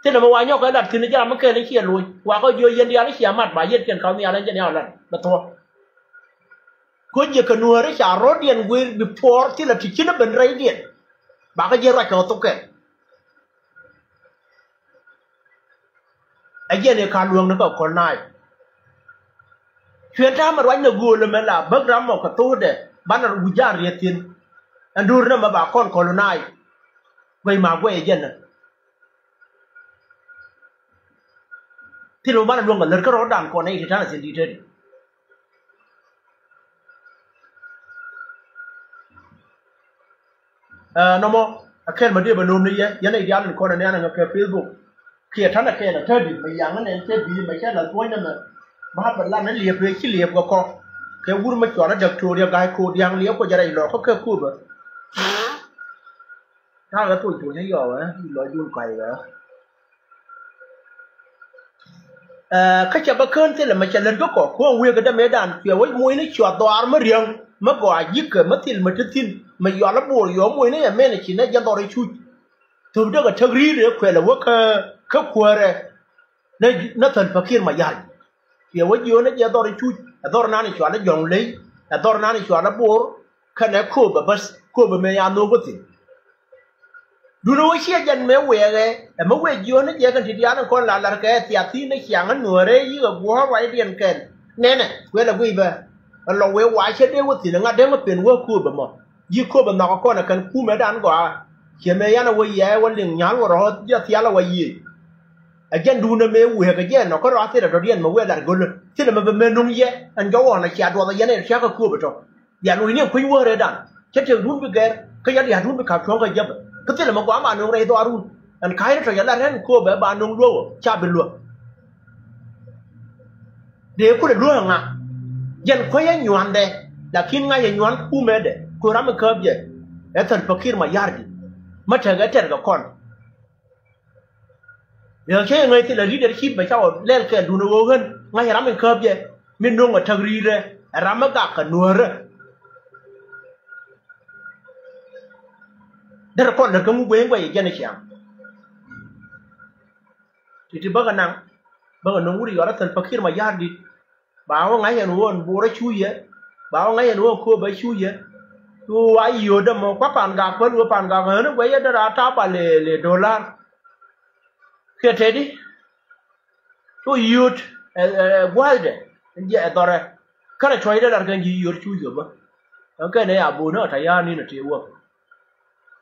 Thilɛ mi wa nyɔk kɛ lat thi̱n jɛ ram mi kɛl i̱ ciɛ luɔ̱c wakä jiɔ yɛn diaal i̱ cia mat ba yɛt kɛn ka̱m nhial ɛn jɛ niaw lat bɛ thuɔ̱k. Ko̱ jiɛ kɛ nuääri ca rɔ̱diɛn guir bi puɔɔr thilɛ ti ci ni ben rɛydiɛn. Bakä jiɛ ruac kɛ ɣä thok kɛl. Ɛ jɛn ëë ka luäŋni kɛ kɔl nac. Cuɛn ta̱a̱ mɛ ruacnɛ gööl ɛmɛ la bäk ram mɔ kɛ thokdɛ banɛ wi̱c ja̱a̱n riɛth thi̱n. Ɛn duur nɛmɛ ba kɔn kɔl nac. Guɛc ma guɛc ɛ jɛn ɛ. Thil mɛ banɛ luäŋ kɛ lät kä rɔ̱dan kɔn nɛy ti ta̱nɛ thi̱n di̱t tëëdi. Ɛ nɔmɔ ɛ kɛl mɛ dee bɛ no̱o̱m ni yɛ yɛn ɛ diaal in kɔn ɛ nɛn ɛ ŋɛ kɛ Facebook. Kiɛ ta̱nɛ kɛɛl ɛ tätdi mɛ yaŋ ni nɛn cɛ bi̱i̱ mɛ cɛ la thuɔ̱cnɛ mɛ. Ba bɛ lan ni liɛp ëë ci liɛp kɛ kɔ. Kɛ wur mɛ cual ɛ däk to̱o̱r yɛ ga̱a̱c ko̱o̱r dia̱a̱ŋ liɛp kɔ jɛ rɛy lɔk kä kɛ kup ɛ. Ta̱a̱ kɛ thuɔ̱c thuɔ̱c ɛ yɔɔk ɛ i̱ lɔcdun kɔc ɛ. Ɛ kä cɛ bä kään thilɛ mɛ cɛ lät kä kɔ kuɔ̱ŋ wëë kɛ dämëëdan cuɛ wec muɔcni cuɛ dhɔaar mä riäŋ mä gɔaa ji̱kɛ mä thil mä ti thi̱n. Mɛ yual i̱ bo̱o̱r yɔɔ muɔcni ɛ mɛn ɛ ci nɛ jɛ dhɔr i̱ cuc. Thöp däk ɛ täk ri̱i̱t ëë kuɛl ɛ wä kä kä kuäärɛ. Nä nä thäl Pakir ma ya̱r. Cuɛ wä jiöönä jɛ dhɔr i̱ cuc ɛ dhɔr nan i̱ cual i̱ jɔ̱ŋ ley. Ɛ dhɔr nan i̱ cual i̱ bo̱o̱r kɛnɛ kööbä bäth kööbä mëë ya nhöök wä thi̱n. Duundɛ ɣöö ciɛ jɛn mëë wëëkɛ ɛ mi wëë jiööni jɛ kɛn ti diaal in kɔn la la̱rkɛ ɛ thiathi̱n ni ciaŋ in nuäärɛ yi̱k ɛ guɔ̱ɔ̱r ruacdiɛn kɛn. Nɛnɛ kuël ɛ guic bä ɛ lɔ wëë wa̱a̱ cä dee wä thi̱n ɛ ŋa̱t dee ŋä pen wä kööbä mɔ. Ji̱ kööbä nhɔk ɛ kɔn ɛ kɛn kumɛdan gɔaa. Ciɛ mëë yan ɛ wä yɛɛ wä liŋ nyal wä rɔ̱ jɛ thial ɛ wä yiëë. Ɛ jɛn duundɛ mëë wëëkɛ jɛn nɔ kä rɔ a thilɛ dɔ̱diɛn mɛ wëë lat go̱lä thilɛ mɛ bɛ mëë nuŋ yɛ. Ɛn jɔwɔɔn ɛ cia duɔth ɛ yɛn ɛ tia̱k ɛ kööbä tɔ. Bia lo̱c ni ɛn kui̱ny wäärɛ dan cä tëkdun bi gɛr kä yɛn lia̱a̱dun bi ka̱p cuɔ̱ŋ kä jäpɛ. Kä thilɛ mɛ gua̱a̱ ma nööŋ rɛy dhɔaarun. Ɛn ka̱cni tɔ̱ yɛ lat rɛn kööbɛ ba nööŋ luäk ɣöö ca bi luäk. Dee kulɛ luäk ɛ ŋa. Jɛn kuäc ɛ nyuandɛ. Lakin ŋa̱c ɛ nyuan kumɛdɛ kuɛ ram mi kääp jɛ. Ɛ thäl Pakir ma ya̱r di. Mä tekɛ tɛr kɛ kɔn. Riɛk cä yɛ ŋäc thilɛ leadership mɛ ca wä lɛl kɛɛl duundɛ ɣöö ɣän. Ŋa̱c ram in käp jɛ mi no̱ŋ a täk ri̱i̱rɛ, ɛ ram mi gak kɛ nuäärä. Derɛ kɔn lät kä ŋu guey in guey jɛn ciaŋ. Ti ti bäkɛ naŋ, bäkɛ no̱ŋ wut yɔr a thäl Pakir Mayardit. Ba wä ŋa̱c ɛn ɣöö ɛn Bor a cu yɛ, ba wä ŋa̱c ɛn ɣöö ɛn Kööbä a cu yɛ. Cu a yio̱o̱t dämɔ kua pan gak päl wee pan gak ɣän guey yɛ derɛ a tap a lɛ lɛ dolar. Kiɛ teti. Cu yio̱o̱t ɛ ɛ gua̱a̱thdɛ. Jɛ ɛ dhɔrɛ kärɛ cuɔ̱cdɛ lar kɛn ji̱ yio̱o̱t cu yio̱o̱t bä. Ɛn kɛn ɛ a bo̱o̱n ɛ tayar ni̱n ɛ tëë wäk.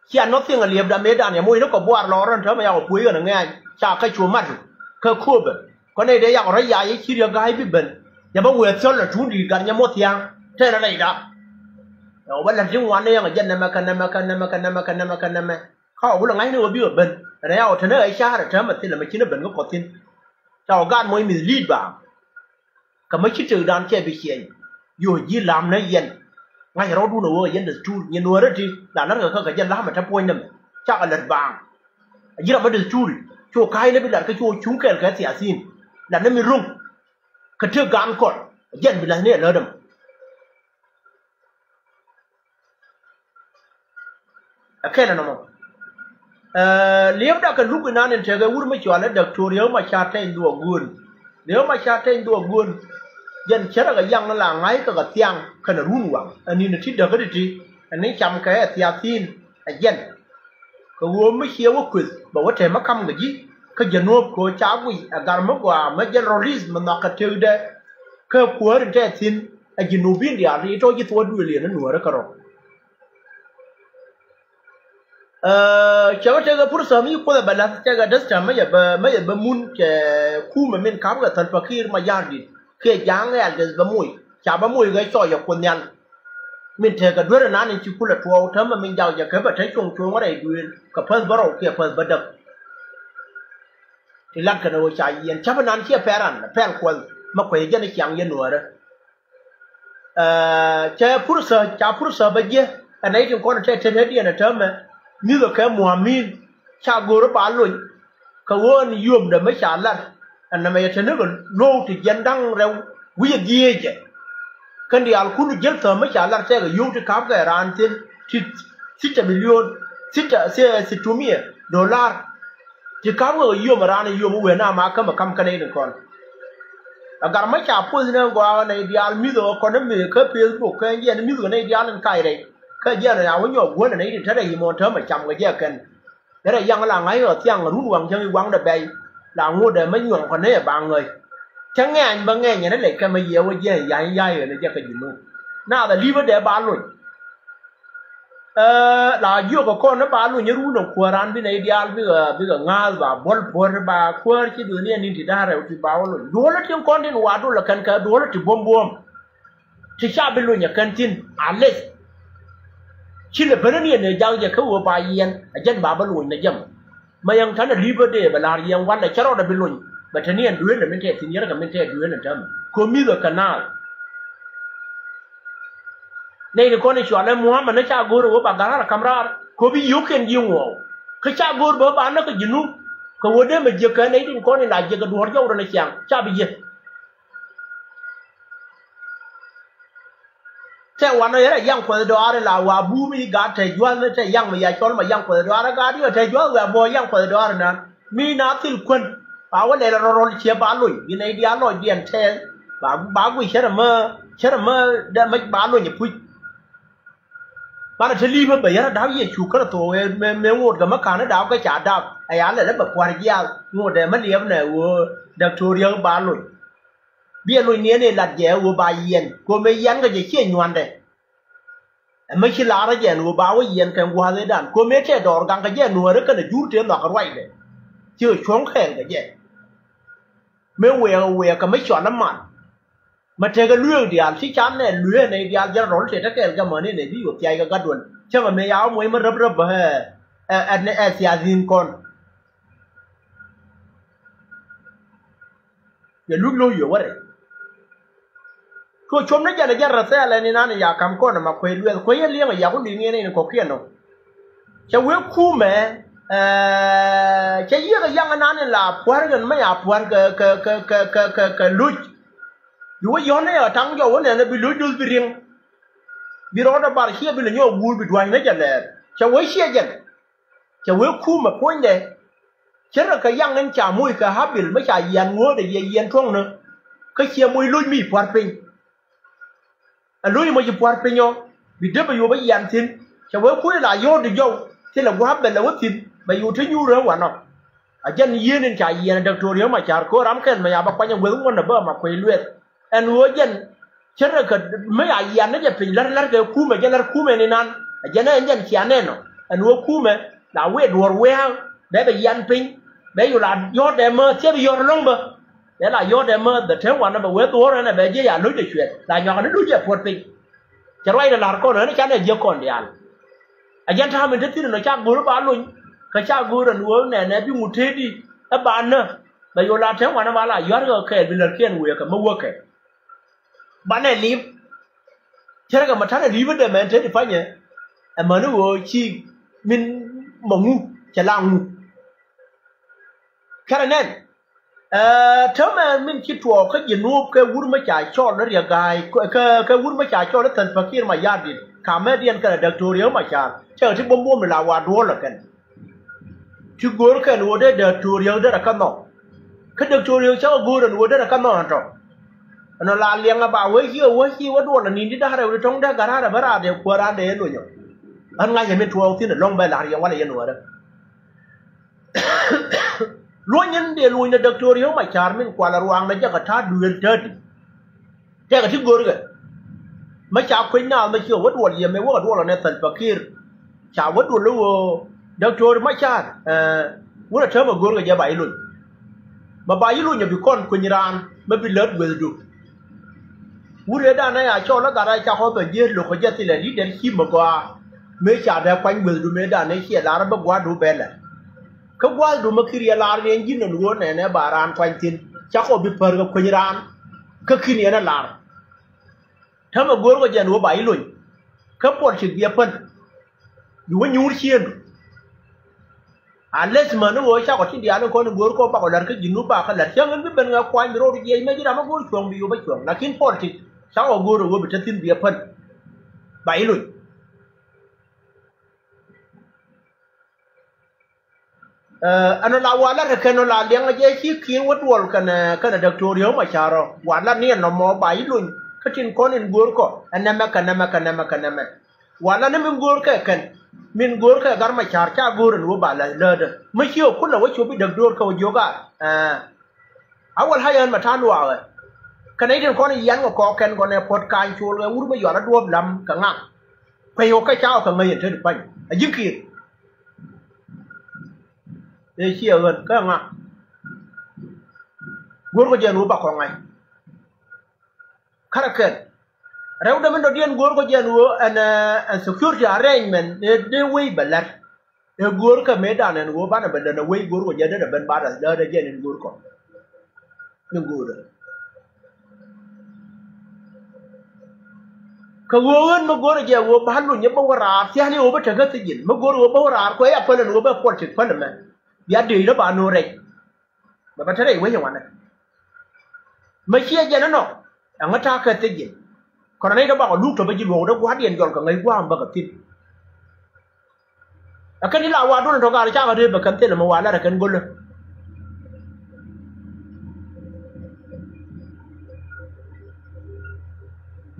Cia nothing a liɛpda mëëdan yɛ moc ni kɔ buar lɔɔr rɔn täämɛ yakɔ puɔ̱c ɣän a ŋɛ̈ny ca kä cu mat kä Kööbä. Kɔ nɛy dee yakɔ rɔ̱ yac i̱ ci riäk ga̱a̱c bi ben. Yɛ bä wëë thiɔl la tuun di̱i̱t gat nyɛ moth thia̱a̱ŋ tɛn a rɛyda. Yɛ wä bä lät ti ŋuan ni yɛn a jɛ nɛmɛ kɛ nɛmɛ kɛ nɛmɛ kɛ nɛmɛ kɛ nɛmɛ kɛ nɛmɛ. Ka wä wulɛ ŋa̱cni wä bikɛ ben rɛy a wä te ni ɣä i̱ ca̱a̱r ɛ täämɛ thilɛ mɛ ci ni ben kä kɔ thi̱n. Ca wä gaat moc mith li̱i̱t baaŋ. Kä mi ci tëkdan cɛ bi ciɛny. Yo̱o̱ ji̱ la̱m ni yɛn. Ŋa̱c rɔ̱dun a ɣöö yɛn däthtur nyin nuäärä ti la lärkɛ kä kɛ jɛ la̱m ɛ te puɔ̱ny nɛmɛ. Cakɛ lät baaŋ. A ji̱ ram mi däthtur cu ka̱cni bi lat kä cu cuŋ kɛɛl kɛ thiathin. Lat ni mi ro̱ŋ. Kä tëkdan kɔn a jɛn bi la̱thni ɛ lätdäm. Ɛ kɛnɛ nɔmɔ. Ɛ, liepda kɛ luk inan in tekɛ wur mi cɔal i̱ Dɔktor Riek Machar Teny Dhuɔk Guun. Riek Machar Teny Dhuɔk Guun. Jɛn cärɛ kɛ yaŋ ni la ŋa̱c kɛ kɛ thiaŋ kɛnɛ run waŋ. Ɛ ni̱n ti däk kä ti ti. Ɛ ni cam kɛ ɛ thiathin. Ɛ jɛn. Kɛ ɣöö mi ciɛ wä kueth bɛ wä tɛmɛ kam kɛ ji̱. Kä jɛ nuɔ̱ɔ̱p kɛ ɣöö ca guic ɛ gar mi gɔaa mi jɛn rɔli̱th mi nhɔakɛ tëkdɛ. Kä kuäär in tɛth thi̱n. Ɛ ji̱ nup in diaal ti tɔ̱ ji̱ thuɔ̱k duëël yɛn ni nuäärä kärɔ̱. Ɛ, cɛ wä tekɛ pursa mi kuoth ɛ bɛ la̱th tekɛ däth tɛm mi yɛ bɛ, mi yɛ bɛ mun cɛ kumɛ min ka̱pkɛ Salva Kiir Mayardit kiɛ ja̱a̱ŋ ɛ aldeth bɛ moc ca bɛ moc kɛ cɔc ɛ kuoth nhial. Min tekɛ duer inan in ci kulɛ tuɔɔk täämɛ min jak jɛ kɛ bɛ te cuɔ̱ŋ cuɔ̱ŋ rɛy duëël kɛ päth bärɔw kiɛ päth bädäk. Ti lat kɛn ɛ ɣöö ca yiɛn ca̱p inan ciɛ pɛl ran pɛl kuɔth mi kuec jɛn i̱ ciaŋ yɛn nuäärä. Ɛ, cɛ pursa, ca pursa bä jiɛ ɛ nɛy tin kɔn ɛ tɛt tɛt diɛn ɛ täämɛ. Mi̱th ɛ kɛ mua̱mi̱n ca go̱o̱r ɛ ba lony. Kɛ ɣöö ɛn yio̱o̱mdɛ mi ca lat ɛn nɛmɛ yɛ te ni kɛ luɔ̱w ti jiɛn da̱ŋ rɛw wi̱cɛ dhieecɛ. Kɛn diaal kun jiäl thääm mi ca lat tɛkɛ yio̱w ti ka̱pkɛ raan thi̱n ti sita milion, sita, si, situmia dolar. Ti ka̱pkɛ kɛ yio̱o̱m raan yio̱o̱m wee na ma kämɛ ka̱m kä nɛy tin kɔn. Ɛ gar mä ca poth ni ɛn gɔaa nɛy diaal mi̱th ɛ kɔn mi kä Facebook kɛ jiɛn mi̱th kɛ nɛy diaal in kac rɛy. Kä jiɛn ɛ ya wä nyɔk guäl ɛ nɛy tin te rɛy imɔn täämɛ cam kɛ jɛ kɛn. Derɛ yaŋ la ŋa̱c ɣä thiaŋ run waŋ cäŋ i̱ waŋdɛ bɛy. La ŋotdɛ mä nyuɔ̱ŋ kɔn ni ɛ ba ŋäc. Cä ŋɛ̈ny bä ŋɛ̈ny ɛn ɛ lɛc kɛ mä yiëë wä jiɛn ya̱ny ya̱y ɣän ɛ jɛ kɛ ji̱ lo̱k. Naath ɛ li̱pä dee ba lony. Ɛ, la jiök ɛ kɔn ni ba lony ɛ run ɛ kuäär an bi nɛy diaal bikɛ, bikɛ ŋa̱a̱th ba buɔ̱l puɔ̱t ba kuäär ci duëëni ɛ ni̱n ti da̱a̱r rɛw ti ba wä lony. Duɔ̱ɔ̱l ɛ tin kɔn tin wa dol ɛ kɛn kɛ duɔ̱ɔ̱l ɛ ti buɔ̱m buɔ̱m. Ti ca bi lony ɛ kɛn thi̱n a leth. Ci lɛ ben ni ɛn ɛ jak jɛ kä ɣöö ba yiɛn ɛ jɛn ba bä lony nɛ jɛm. Mɛ yɛn ta̱nɛ li̱pä dee bɛ la̱r yɛn walɛ cä rɔɔdɛ bi lony bɛ te ni ɛn duëël ɛ min tɛɛ thi̱n yɛrɛ kɛ min tɛɛ duëël ɛ täämɛ. Ko̱ mi̱th ɛ kɛ naath. Nɛy ti kɔn i̱ cɔalɛ Muhammad ni ca go̱o̱r ɛ ɣöö ba ga̱r raar kam raar ko̱ bi yio̱o̱k kɛn ji̱ ŋuɔɔk. Kä ca go̱o̱r bä ba näk kä ji̱ nu kɛ ɣöö dee mɛ jiäk kɛ nɛy ti kɔn i̱ la jiäk kɛ duɔ̱ɔ̱r jɔw rɔ ni ciaŋ ca bi jiäk. Tɛ wanɔ yɛrɛ yaŋ kuɔth dɔaar la wa bum i̱ gaat tɛ juath ni tɛ yaŋ mi ya cɔl ma yaŋ kuɔth dɔaar gaat i̱ tɛ juath wɛ bɔ yaŋ kuɔth dɔaar nan mi na thil kuän. Ba wä lɛl rɔl rɔl ciɛ ba lony bi nɛy diaal lɔc diɛn tɛth. Ba, ba guic cärɛ mä, cärɛ mä dɛ mä ba lony i̱ puc. Banɛ te li̱pä bɛ yɛrɛ dap Yecu Kritho ɛ mɛ, mɛ ŋot kɛ mä ka̱n i̱ dap kä ca dap ɛ ya lɛl i̱ bɛ pua̱r jiath ŋot ɛ mä liɛp nɛ ɣöö Dɔktor Riek ba lony. Biɛ lony niɛn i̱ lat jɛ ɣöö ba yiɛn ko̱mɛ yiɛn kɛ jɛ ciɛ nyuandɛ. Ɛ mi ci laarä jɛ ɛn ɣöö ba wä yiɛn kɛ gua̱a̱th ëëdan ko̱mɛ tɛ dɔɔr gaŋ kɛ jɛ nuäärä kɛnɛ jur tëë nhɔakä ruacdɛ. Ci ɣä cuɔ̱ŋ kɛɛl kɛ jɛ. Mi wëë wëë kɛ mi cɔl i̱ man. Mɛ tekɛ lueek diaal ci can nɛ lueek nɛy diaal jɛn rɔl tëë te kɛɛl kɛ mäni nɛy bi yoth thiac kɛ gatduɔn cäŋɛ mëë ya wä moc mi räp räp ɛ ɛ ɛ thiathin kɔn. Yɛ luc lo̱c yɛ wärɛ. Kɛ cuɔm ni jɛn ɛ jɛn rɛ thɛɛl ɛn inan ya ka̱m kɔn ɛmɛ kuec luɛth kuec yɛ liɛŋ ɛ yak wä liŋ yɛn in kɔ̱kiɛn ɔ. Cɛ wee kumɛ ɛ cɛ yiëk ɛ yaŋ inan in la pua̱r kɛn mɛ ya pua̱r kɛ kɛ kɛ kɛ kɛ kɛ lo̱c. Bi wä yɔ̱n ɛ taŋ jɔw wä nɛnɛ bi lo̱c do̱th bi riŋ. Bi rɔɔdɛ bar ciɛ bi lɛ nyɔk guur bi dua̱cnä jɛ lɛɛr. Cɛ wee ciɛ jɛn. Cɛ wee kumɛ puɔ̱nydɛ. Cärɛ kɛ yaŋ in ca moc kɛ Habil mi ca yian ŋo̱o̱dɛ yɛ yiɛn tuɔ̱ŋnä. Kä ciɛ moc lo̱c mi pua̱r piny. Ɛ lo̱c mɔ ci pua̱r piny ɔ bi dee bɛ yuɔp bä yian thi̱n. Cɛ wee kui̱ la yɔ̱ɔ̱t di jɔw thilɛ gua̱a̱p bɛ lɛ wä thi̱n bɛ yuɔp te nyuur ɛ wanɔ. A jɛn yien in ca yiɛn ɛ Dɔktor Riek Macar ko̱ ram kɛn mɛ ya bä kuany ɛ weth ŋuɔ̱n ɛ bä ma kuec lueth. Ɛn ɣöö jɛn cärɛ kɛ mi ya yian ni jɛ piny lär lär kɛ kumɛ jɛn lär kumɛ ni nan. A jɛn ɛn jɛn cia nɛn ɔ ɛn ɣöö kumɛ la wiɛ duɔ̱ɔ̱r wiaa bɛ bɛ yian piny. Bɛ yu la yɔ̱ɔ̱t dɛ mä thiep yɔ̱ɔ̱r lo̱ŋ bä. Dee la yɔ̱ɔ̱t ɛmä dhɛ te wanɛ bɛ wee dhuɔ̱ɔ̱r ɛn ɛ bɛ jiɛ ya lo̱cdɛ cuɛt la nyɔakɛ ni lo̱cdɛ puɔ̱t piny. Cɛ ruacdɛ la̱r kɔn ɣän ca nɛ jiäk kɔn diaal. Ɛ jɛn ta̱a̱ min te thi̱n ɛnɔ ca go̱o̱r ba lony kä ca go̱o̱r ɛn ɣöö nɛnɛ bi ŋut tëëdi ɛ ba nä. Bɛ yol la te wanɛ ba la yua̱rkɛ kɛɛl bi lärkiɛn wëëkɛ mä wäkɛ. Banɛ li̱i̱p. Cärkɛ mɛ ta̱nɛ li̱i̱p ɛ dee mɛn te di panyɛ. Ɛmäni ɣöö ci min mɛ ŋu cɛ la ŋu. Kärɛ nɛn. Ɛ, täämɛ min ci tuɔɔk kä Jinub kɛ wur mi ca cɔl ni Riɛk Ga̱a̱y kɛ, kɛ wur mi ca cɔl ni Thalpa Kiir Mayardit. Kamɛ diɛn kɛnɛ Dɔktor Riɛk Macar cɛ ti buɔ̱m buɔ̱m ni la wa duɔl ɛ kɛn. Ti go̱o̱r kɛn ɣöö dee Dɔktor Riɛk derɛ kä nhɔk. Kä Dɔktor Riɛk cä kɛ go̱o̱r ɛn ɣöö derɛ kä nhɔk ɛn tɔ. Ɛn ɔ la liɛŋ ɛ ba wee ci ɛ wee ci wä duɔl ɛ ni̱n ti da̱rɛ wä ti tɔ̱ŋ dee gat raar ɛ bä raar dee kuäär raar dee ɛ lony ɔ. Ɣän ŋa̱cɛ min tuɔɔk thi̱n ɛ lɔ̱ŋ bɛ la̱r yɛ walɛ yɛn wärä. Luɔ̱ny in dee luɔ̱ny ni Dɔktor Riek Macar min kualɛ ruaŋ ni jɛ kɛ ta̱a̱ duëël tätdi. Tɛkɛ ti görkɛ. Mä ca kuec naath mä ciɛ wä duɔl yɛ mëë wäkɛ duɔl ɔ nɛ Thalpa Kiir. Ca wä duɔl i̱ ɣöö Dɔktor Macar, ɛ, wurɛ täämɛ görkɛ jɛ ba ji̱ luny. Mä ba ji̱ luny ɔ bi kɔn kueny raan mä bi lät guethdu. Wut ëëdan ɛ ya cɔl ɛ gat ɛ cakɔ bɛ ji̱ lo̱k kɛ jɛ thilɛ li̱dɛr ci mi gɔaa. Mëë ca dee kuany guethdu mëëdan ɛ ciɛ lar ɛ bä gua̱a̱thdu bɛ lɛ. Kä gua̱a̱thdu mi ki̱r yɛ lar ni ɛn ji̱n ɛn ɣöö nɛnɛ ba raan kuany thi̱n cakɔ bi pär kɛ kueny raan. Kä ki̱n yɛn ɛ lar. Täämɛ go̱o̱rkɔ jɛ ɛn ɣöö ba ji̱ lony. Kä politik biɛ pän. Bi wä nyuur ciëëndu. A leth män ni ɣöö cakɔ ti diaal in kɔn in go̱o̱r kɔ bakɔ la̱r kä Jinub bakɔ la̱r cäŋ in bi ben ŋɛ kuany bi rɔɔdu jiɛc mëë ji̱ ram a go̱o̱r cuɔ̱ŋ bi yop a cuɔ̱ŋ. Lakin politik cakɔ go̱o̱r ɣöö bi te thi̱n bi a pän. Ba ji̱ lony. Ɛ, ɛn ɔ la wa la̱r kɛ kɛn ɔ la liɛŋ a jɛ ci kiɛn wä duɔl kɛnɛ, kɛnɛ Dɔktor Riek Macar ɔ. Wa la̱r ni ɛn nɔmɔ ba ji̱ lony. Kä tin kɔn in go̱o̱r kɔ. Ɛ nɛmɛ kɛ nɛmɛ kɛ nɛmɛ kɛ nɛmɛ. Wala ni min go̱o̱r kɛ kɛn, min go̱o̱r kɛ Gat Macar ca go̱o̱r ɛn ɣöö ba la̱th läätdä. Mi ci ɣä kulɛ wä cop i̱ däk do̱r kɛ wä jiök a, ɛ. A wäl ha̱y ɣän mɛ ta̱a̱ luaakɛ. Kɛn i̱ tin kɔn i̱ yian kɛ kɔɔk kɛn kɔn ɛ puɔ̱t ka̱a̱ny col ɛ wur mi yɔal a duɔ̱ɔ̱p lam kɛ ŋa̱k. Kuec ɣöö kɛ ca ɣä kɛ ŋäc ɛn te ti pa̱ny. A ji̱ kiɛt. Ëë ciɛ ɣän kä ŋa̱k. Go̱o̱r kɛ jɛ ɛn ɣöö ba kɔŋ ŋa̱c. Kärɛ kɛn. Rɛw dämi dɔ̱diɛn go̱o̱r kɔ jɛn ɣöö ɛn, ɛ, ɛn security arrangement ni dee wei bɛ lɛr. Ɛ go̱o̱r kɛ mëëdan ɛn ɣöö banɛ bɛ lɛn ɛ wei go̱o̱r kɔ jɛn dee dɛ ben ba dɛ lɛr dɛ jɛn in go̱o̱r kɔ. Ni go̱o̱r dɛ. Kɛ ɣöö ɣän mi go̱o̱r jɛ ɣöö ba luny ɛ bä wä raar thia̱ni ɣöö bä tekä thijin mi go̱o̱r ɣöö bä wä raar kɔ ɛ ya päl ɛn ɣöö bä kuɔl tik päl ɛmɛ. Bia dee ilä ba no̱o̱ŋ rɛc. Bɛ bä te rɛy wec in wanɛ. Mä ciɛ jɛn inɔ ɛŋä ta̱a̱ kɛ thijin. Kɔnɛ nɛy tɔ bakɔ luk tɔ bä ji̱ luɔ̱k dee gua̱a̱r diɛn jɔl kɛ ŋäc gua̱a̱m bä kɛ thi̱n. Ɛ kɛn ti la wa̱a̱ duɔ̱n tɔ gaar cakɛ rëë bɛ kɛn thilɛ mi wa̱a̱ lat ɛ kɛn go̱lä.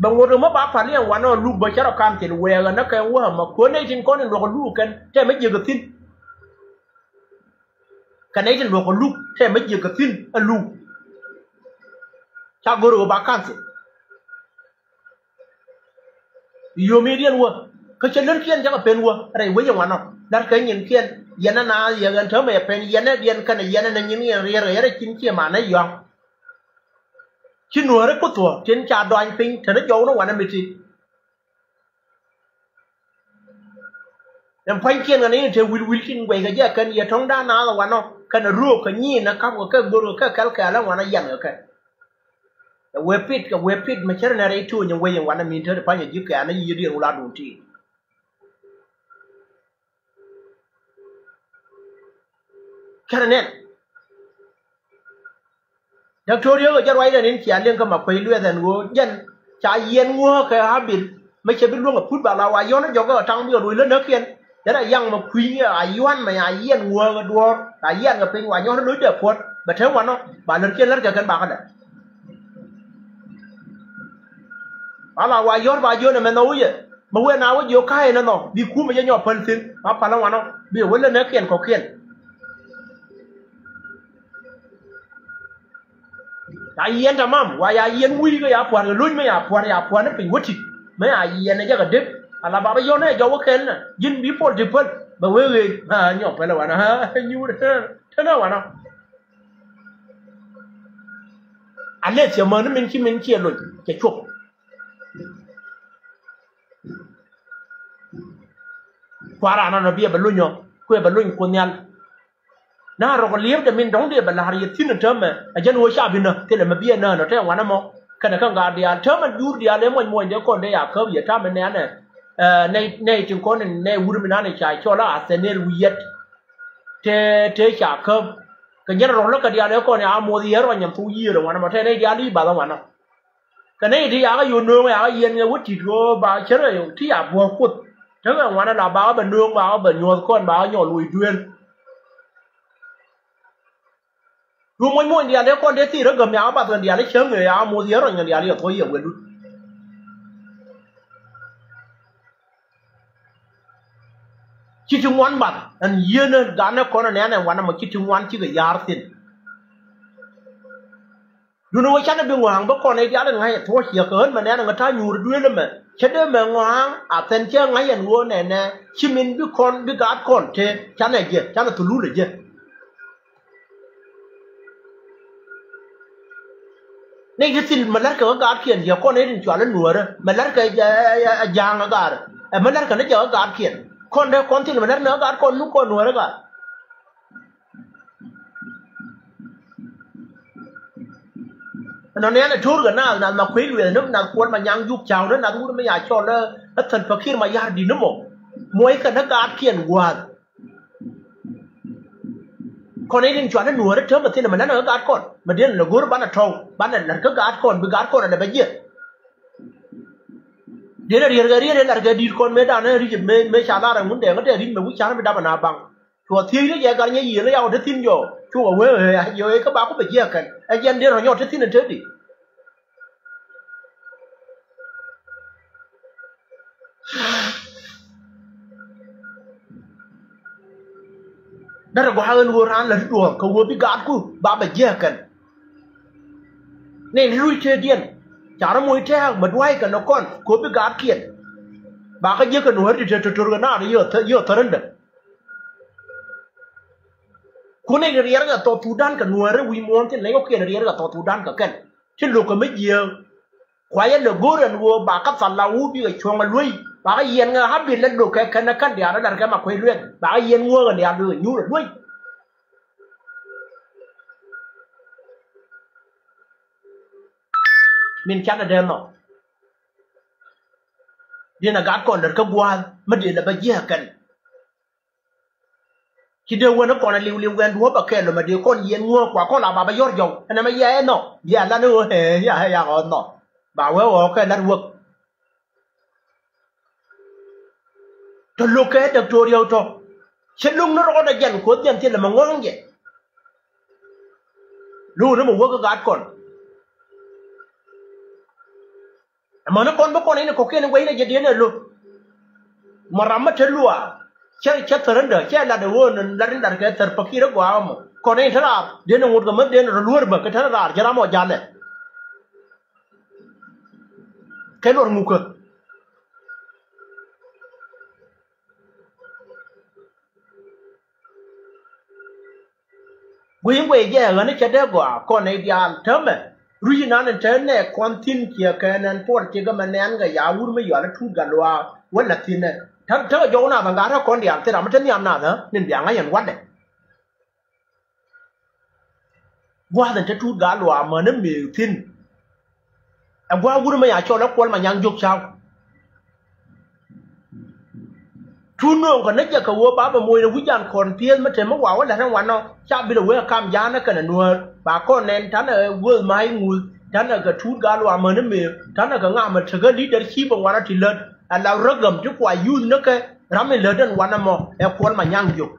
Bɛ ŋot kɛ mä ba pa̱l ni ɛn wanɔ luk bä cɛ rɔ ka̱n thil wɛɛk ɛ nä kɛn wä ɛmɛ kuäär nɛy tin kɔn in luɔ̱k ɛ luk ɛ kɛn tɛmɛ jiäk ɛ thi̱n. Kɛ nɛy tin luɔ̱k ɛ luk tɛmɛ jiäk ɛ thi̱n ɛ luk. Ca go̱r ɛ ɣöö ba ka̱n thil. Yio̱midiɛn wä kä cä lärkiɛn jakä pen wä rɛy wec in wanɔ. La̱rkɛ nyinkiɛn yɛn ɛ naath yɛ ɣän täämɛ yɛ pen yɛn ɛ diɛn kɛnɛ yɛn ɛ nɛ nyin yɛn riɛr ɣɛ yɛn ɛ cin ciɛ manɛ yɔ̱a̱ŋ. Ci nuääri ku thuɔ̱ɔ̱k tin ca dɔany piny te ni jɔw ni wanɛ mi ti. Ɛn pua̱nykiɛn ɣän in te wi̱l wi̱l tin guɛckɛ jɛ kɛn yɛ tɔ̱ŋdan naath ɛ wanɔ kɛnɛ röök kɛ nyiin ɛ ka̱pkɛ kɛ go̱rkɛ kɛ kɛl kɛɛl ɛ wanɔ yɛnkɛ kɛ. Ɛ wee pit kɛ wee pit mɛ cärɛ nɛ rɛy to̱o̱ny ɛ wec in wanɛ min te ti pa̱ny ɛ ji̱ kɛɛl ɛ yiëëdiɛn wula̱dun ti. Kɛnɛ nɛn. Däk to̱r yio̱k ɛ jɛ ruacdɛ ni̱n cia liŋ kä ma kuec luɛth ɛn ɣöö jɛn ca yiɛn ŋuäk kɛ Habil. Mëë cɛ bi luäŋ ɛ put ba la wa yɔ̱n ɛ jɔk ɛ taŋ bi ɛ ruɔc lä näkiɛn. Jɛn a yaŋ mɛ kui̱ny a yuan mɛ a yiɛn ŋuäk ɛ duɔ̱ɔ̱r a yiɛn kɛ piny wa nyɔ̱n ɛ lo̱cdɛ puɔ̱t bɛ te wanɔ ba lär kiɛn lär kɛ kɛn bakä dɛ. Ba la wa yɔ̱r ba jiön ɛmɛ nhɔk wi̱cɛ mɛ wëë na wä jiök ka̱a̱c ɛn ɛnhɔ bi kumɛ jɛ nyɔk päl thi̱n ma päl ɛn wanɔ bi ɛ wä lä näkiɛn kɔ̱kiɛn. Ya yiɛn tamam wa ya yiɛn wi̱i̱ kä ya pua̱r kɛ lo̱ny mä ya pua̱r ya pua̱r ni piny wä ti̱t mä ya yiɛn ɛ jɛ kɛ dep. Ala baba yɔn ɛ jɔw wä kɛn nɛ ji̱n bi pol ti päl bɛ wee ɣeec a nyɔk päl ɛ wanɔ a nyuur. Tän ɛ wanɔ. A lɛ thiɛ mäni min ci min ciɛ lo̱ny cɛ cuɔp. Kua̱ran nɔ biɛ bɛ luny ɔ kuɛ bɛ luny kun nhial. Na rɔk liepdɛ min dɔ̱ŋ dee bɛ la̱r yɛ thi̱n ɛ täämɛ ɛ jɛn ɣöö ca bi nä thilɛ mɛ biɛ nään ɔ tɛ wanɛ mɔ. Kɛnɛ kä ŋa̱a̱r diaal täämɛ jur diaal ëë muɔc muɔcdɛ kɔn dee ya käp yɛ ta̱mɛ nɛɛnɛ. Nɛy nɛy tin kɔn in nɛy wur mi nan in ca cɔl a Athɛniɛl wi̱i̱ yɛt. Tëë tëë ca käp kɛ jɛn rɔk lä kɛ diaal ëë kɔn in a moth yɛ rɔny in thok yiëër ɛ wanɛ mɔ tɛ nɛy diaal i̱ bath ɛ wanɛ. Kɛ nɛy ti yakä yo̱o̱ nööŋ yakä yiɛn ɛ wä ti̱t ɣöö ba cärɛ ti a buɔ̱k kuoth. Tekɛ wanɛ la bakä bɛ nööŋ bakä bɛ nyuɔ̱th kɔn bakä nyɔk loc duëël. Duɔ̱ŋ muɔ̱ny muɔ̱ny diaal dee kɔn dee thir ɛ gäm yakä bath kɛn diaal i̱ cäŋ ëë yakä moth yɛ rɔny kɛn diaal i̱ ɛ thuɔ̱c yɛ wël dut. Ci ti ŋuan bath ɛn yieen ɛ ganɛ kɔn ɛ nɛn ɛ wanɛ mɔ ci ti ŋuan cikɛ ya̱r thi̱n. Duundɛ wä canɛ bi ŋɔ̱a̱ŋ bä kɔn i̱ diaal in ŋa̱c ɛ thuɔ̱c ciɛ kɛ ɣän mɛ nɛn ɛ ŋä ta̱a̱ nyuur duëël ɛmɛ cä dee mɛ ŋɔ̱a̱ŋ a thɛn cä ŋa̱c ɛn ɣöö nɛnɛ ci min bi kɔn bi gaat kɔn tëë canɛ jɛ canɛ thulul ɛ jɛ. Nɛy ti thil mɛ la̱rkɛ kä gaatkiɛn yɛ kɔn nɛy tin cual i̱ nuäärä mɛ la̱rkɛ ɛ ja̱a̱ŋ ɛ gaarä. Ɛ mɛ la̱rkɛ ni jɛ kä gaatkiɛn kɔn dee kɔn thil mɛ la̱r ni kä gaat kɔn nu kɔn nuäärä gaar. Ɛnɔ nɛn ɛ to̱r kɛ naath nath ma kuec lueth ni nath kuɔl ma nyaŋ juk ca̱w ni nath wut mi ya cɔl ɛ thäl pakir ma yar di̱t ni mɔ. Muɔc kɛ ni gaatkiɛn gua̱a̱th. Kɔn i̱ tin cuan ni nuɔ̱ɔ̱ri täämɛ thi̱n ɛmɛ länɛ ɣä gaat kɔn mɛ diɛn lɛ go̱r banɛ tɔ̱w banɛ lär kä gaat kɔn bi gaat kɔn ɛlɛ bɛ jiɛth. Diɛn ɛ riɛr kɛ riɛr ɛ lär kɛ di̱t kɔn mëë danɛ ri̱c mëë ca lar ɛ ŋun dɛɛŋ kä tɛ ri̱c mɛ wi̱c ca̱r mi dap ɛ na baŋ. Cuɔ thiec ni jɛ gal nyɛ yiëë ni yaw te thi̱n jɔɔ cukɛ wee ɣee a jɛ ɣee kä ba ku bɛ jiɛk kɛn ɛ jɛn diɛn rɔ nyɔt te thi̱n ɛ te di. Derɛ gɔaa ɣän ɣöö raan lät ti duɔ̱ɔ̱r kɛ ɣöö bi gaatku ba bɛ jiääk kɛn. Nɛy ti ruc tëëdiɛn ca rɔ moc tɛ̈ɛ̈k mɛ dua̱a̱c kɛn ɛ kɔn kɛ ɣöö bi gaatkiɛn. Ba kä jiäk kɛ nuɔ̱ɔ̱ri ti te to̱to̱r kɛ naath yio̱ thärändä. Ku nɛy ti riɛr kɛ thɔɔk thukdan kɛ nuɔ̱ɔ̱ri wi̱i̱ muɔ̱ɔ̱n thil nɛy kɔ̱kiɛn riɛr kɛ thɔɔk thukdan kɛ kɛn. Ti lo̱kɛ mi jiääk. Kuayɛ lɛ go̱o̱r ɛn ɣöö ba kä thal la wuu bikɛ cuɔ̱ŋ ɛ luey ba kä yiɛn ŋɛ Habil lɛ lo̱k kɛ kɛn ɛ kän diaal ɛ lar kɛ ma kuec luɛth ba kä yiɛn ŋuäk ɛn diaal bikɛ nyuur ɛ luey. Min canɛ dee nhɔk. Diɛn ɛ gat kɔn lät kä gua̱a̱th mi dee lɛ bä jiäk kɛn. Ci dee wen kɔn a liw liw gɛn duɔ̱ɔ̱p a kɛɛl lomɛ dee kɔn yiɛn ŋuɔ̱ɔ̱k kua kɔn la ba bɛ yɔr jɔw ɛn ɛmɛ yia ɛ nhɔ bia lan ɛ ɣöö ɛ ya ɛ ya ɣɔɔ nhɔ. Ba wee ɣɔɔ kɛ lat wek. Tɔ lo̱k kɛ däk to̱o̱r yäk tɔ cɛ lo̱k ni rɔɔdɛ jɛn kuoth jɛn thilɛ mɛ ŋɔ̱ɔ̱ŋ jɛ. Lo̱k ni mɛ wek kä gat kɔn. Amäni kɔn bi kɔn in kɔ̱kiɛn in guɛcnɛ jɛ diɛn ɛ lo̱. Mɔ ram mi te luaak cɛ cɛ thärändä cɛ lat ɛ ɣöö ni lat in lat kɛ thär pakir ɛ gɔaa mɔ kɔn in te raar diɛn ɛ ŋut kɛ mi diɛn rɔ luäär bä kɛ te raar cɛ ram ɔ jalɛ. Kɛ luɔr ŋukä. Guiy in guɛy jɛ ɣän i̱ cɛ dee gɔaa kɔn nɛy diaal täämɛ. Rui̱c inan in te nɛɛk kɔn thi̱n ciɛ kɛ nɛn puɔl cikɛ mɛ nɛn kɛ ya wur mi yual i̱ tuut gat luaak wä la̱th thi̱n ɛ. Täk täk ɛ jɔw nath ɛ gat ɛ kɔn diaal thil ram mi te nhiam nath ɛ nin bia ŋa̱c ɛn wa̱tdɛ. Gua̱a̱th in te tuut gat luaak mäni mëë thi̱n. Ɛ gua̱a̱th wur mi ya cɔl ɛ kuɔl ma nyaŋ jiök ca̱w. Tuut nööŋ kɛ ni jɛ kɛ ɣöö ba bɛ moc ni wi̱c an kɔn pi̱eth mi te mi wa wä lät ɛn wanɔ ca bi lɛ wee kam ja̱a̱n ɛ kɛnɛ nuäär ba kɔn nɛn ta̱nɛ guäth ma̱a̱c ŋuth ta̱nɛ kɛ tuut gal wa mäni mëë ta̱nɛ kɛ ŋa mɛ tekä leadership ɛn wanɔ ti lät ɛ la rä gäm ti kua yuth ni kɛ ram in lät ɛn wanɔ mɔ ɛ kuɔn ma nyaŋ jiök.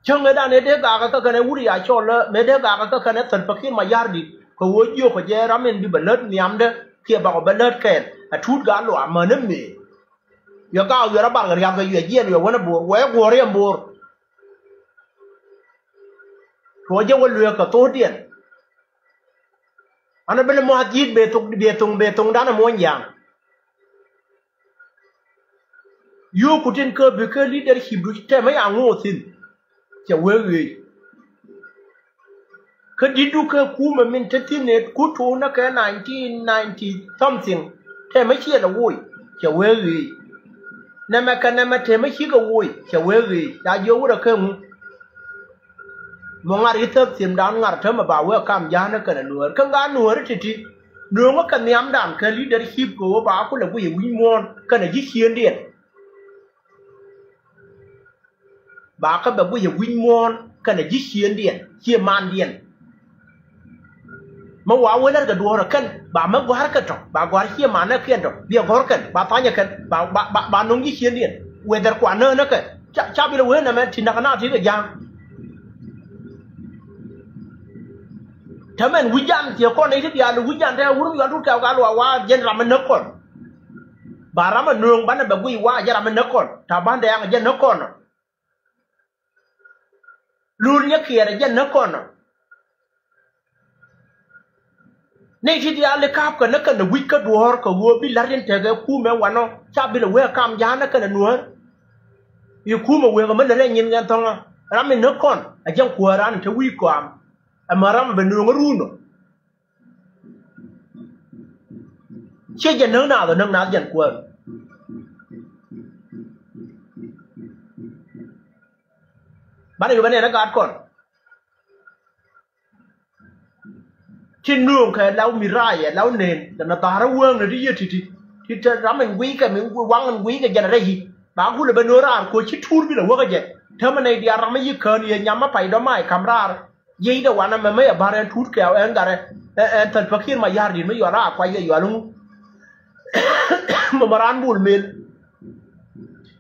Cäŋ ëëdan ëë dee gaakä kä kɛn ɛ wut ya cɔl ɛ mëë dee gaakä kä kɛn ɛ Salva Kiir Mayardit kɛ ɣöö jiökɔ jɛ ram in bi bɛ lät nhiamdä kiɛ bakɔ bɛ lät kɛɛl ɛ tuut gaa luaak mäni mëë. Yɛ gak wiɛr a barkɛ riath kɛ yuɛ jiɛn wiɛ wänä bo̱o̱r wɛ guɔ̱ɔ̱r yɛn bo̱o̱r. Tuɔɔc jɛ wä lueek kɛ tho̱o̱diɛn. An a bi lɛ mua̱th ji̱t bee thok bee thoŋ bee thoŋdan a muɔ̱ny ya̱a̱ŋ. Yio̱o̱ku tin kä bi kä leadership du tɛmɛ ya ŋo̱o̱ thi̱n. Cɛ wee ɣeec. Kä di̱t du kä kumɛ min te thi̱n ëë ku tuunä kɛ nineteen ninety something tɛmɛ ciɛ lɛ woc cɛ wee ɣeec. Nɛmɛ kɛ nɛmɛ tɛmɛ cikɛ woc cɛ wee ɣeec ca jiök wurɛ kä ŋu. Mɔ ŋa̱r i̱ thäk thimdan ŋa̱r täämɛ ba wee kam ja̱a̱n kɛnɛ nuäär kä ŋa̱r nuäär ti̱ti̱. Nööŋä kɛ nhiamdan kɛ leadership kɛ ɣöö ba kulɛ guic ɛ wi̱c muɔ̱ɔ̱n kɛnɛ ji̱ ciëëndiɛn. Ba kä bɛ guic ɛ wi̱c muɔ̱ɔ̱n kɛnɛ ji̱ ciëëndiɛn ciëmandiɛn. Mi wa wee lät kɛ duɔ̱ɔ̱r ɛ kɛn ba mi gɔ̱a̱r kɛ tɔ̱ ba gɔ̱a̱r ciëmanäkiɛn tɔ̱ biɛ gɔ̱r kɛn ba thanyɛ kɛn ba ba ba no̱ŋ ji̱ ciëëndiɛn. Wee dhɛr kua nääk näkɛ ca ca bilɛ wee nɛmɛ ti näk na ti kɛ ja̱a̱ŋ. Täämɛn wi̱c jan thiee kɔn nɛy ti diaal wi̱c jan te wur mi yual tut kɛw gal wa wa jɛn ram mi näk kɔn. Ba ram mi nööŋ banɛ bɛ guic wa jɛ ram mi näk kɔn ta̱a̱ ba̱n dɛɛŋ jɛ näk kɔn. Lur nyɛ kiɛɛr jɛ näk kɔn. Nɛy ti diaal i̱ ka̱a̱pkɛ ni kɛn ɛ wi̱c kä duɔ̱ɔ̱r kɛ ɣöö bi la̱t in tekɛ kumɛ wanɔ ca bi lɛ wee kam ja̱a̱n ni kɛn ɛ nuäär. I̱ kumɛ wëë kɛ mi lät ɛ nyin kɛn thɔ̱ŋä ram in näk kɔn ɛ jɛn kuäär ran in te wi̱i̱ kɔam. Ɛmɛ ram ɛ bɛ nööŋä ruun ɔ. Ciɛ jɛ näk naath ɔ näk naath jɛn kuäär. Banɛ yopɛ nɛn ɛ gaat kɔn. Ci nööŋ kɛ law mi raayɛ law nen kɛ na dha̱a̱r a wäŋnɛ ti yɛ ti̱ti̱. Ti te ram in gui̱i̱kɛ mi waŋ in gui̱i̱kɛ jɛn rɛy yi̱ ba kulɛ ben nööŋ raar kuɔ ci tuur bi lɛ wäkä jɛ. Täämɛ nɛy diaal ram a yi̱ kään yɛ nyam a pay dɔ̱ maay ka̱m raar. Yiëcdɛ wanɛ mɛmɛ yɛ ba̱r ɛn tuut kɛ ɛn garɛ. Ɛn Salva Kiir Mayardit mi yual a kuay yɛ yual ŋu. Mɛmɛ raan Bol Mel.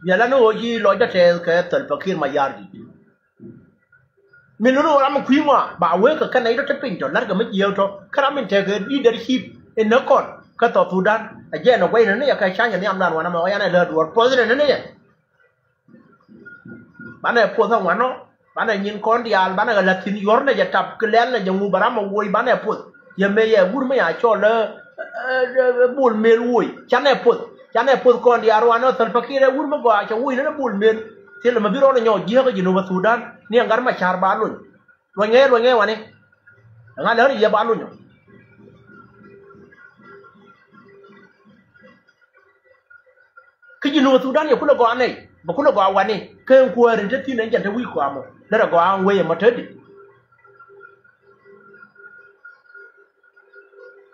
Yɛ la ni ɣöö ci lɔcdä tɛɛth kɛ Salva Kiir Mayardit. Min luni ɣöö ram mi kui̱ ŋɔa ba wee kɛ kɛn nɛy tɔ̱ te piny tɔ̱ la̱rkɛ mi jiääk tɔ̱ kä ram min tekɛ leadership in näk kɔn kä South Sudan. Ɛ jɛn ɛ gua̱cnɛ ni yɛ kɛ ca̱nyɛ nhiamdan wanɛ mɛ ɣɔ̱ yan ɛ lät duɔ̱ɔ̱r puɔ̱thnɛ ni ni yɛ. Banɛ puɔth ɛ ŋuanɔ banɛ nyin kɔn diaal banɛ kɛ la̱th thi̱n yuɔ̱rnɛ jɛ tap ki lɛlnɛ jɛ ŋu bɛ ram ɛ woc banɛ puɔth. Yɛ mëë yɛ wur mi ya cɔl ɛ Bol Mel woc canɛ puɔth canɛ puɔth kɔn diaal ruanɛ Salva Kiir ɛ wur mi gɔaa cɛ woc nɛnɛ Bol Mel. Thilɛ mɛ bi rɔɔdɛ nyɔk jiääk ɛ Jinub Sudan ni ɛn gat ma ca̱r ba lony. Luɔ̱ny ŋɛɛ luɔ̱ny ŋɛɛ wani. Ɛŋa lär yɛ ba lony ɔ. Kä Jinub Sudan yɛ kulɛ gɔaa nɛy bɛ kulɛ gɔaa wani kä ɛn kuääri te thi̱n ɛn jɛn te wi̱i̱ kɔamɔ lärɛ gɔaa ɛn wec ɛmɔ te di.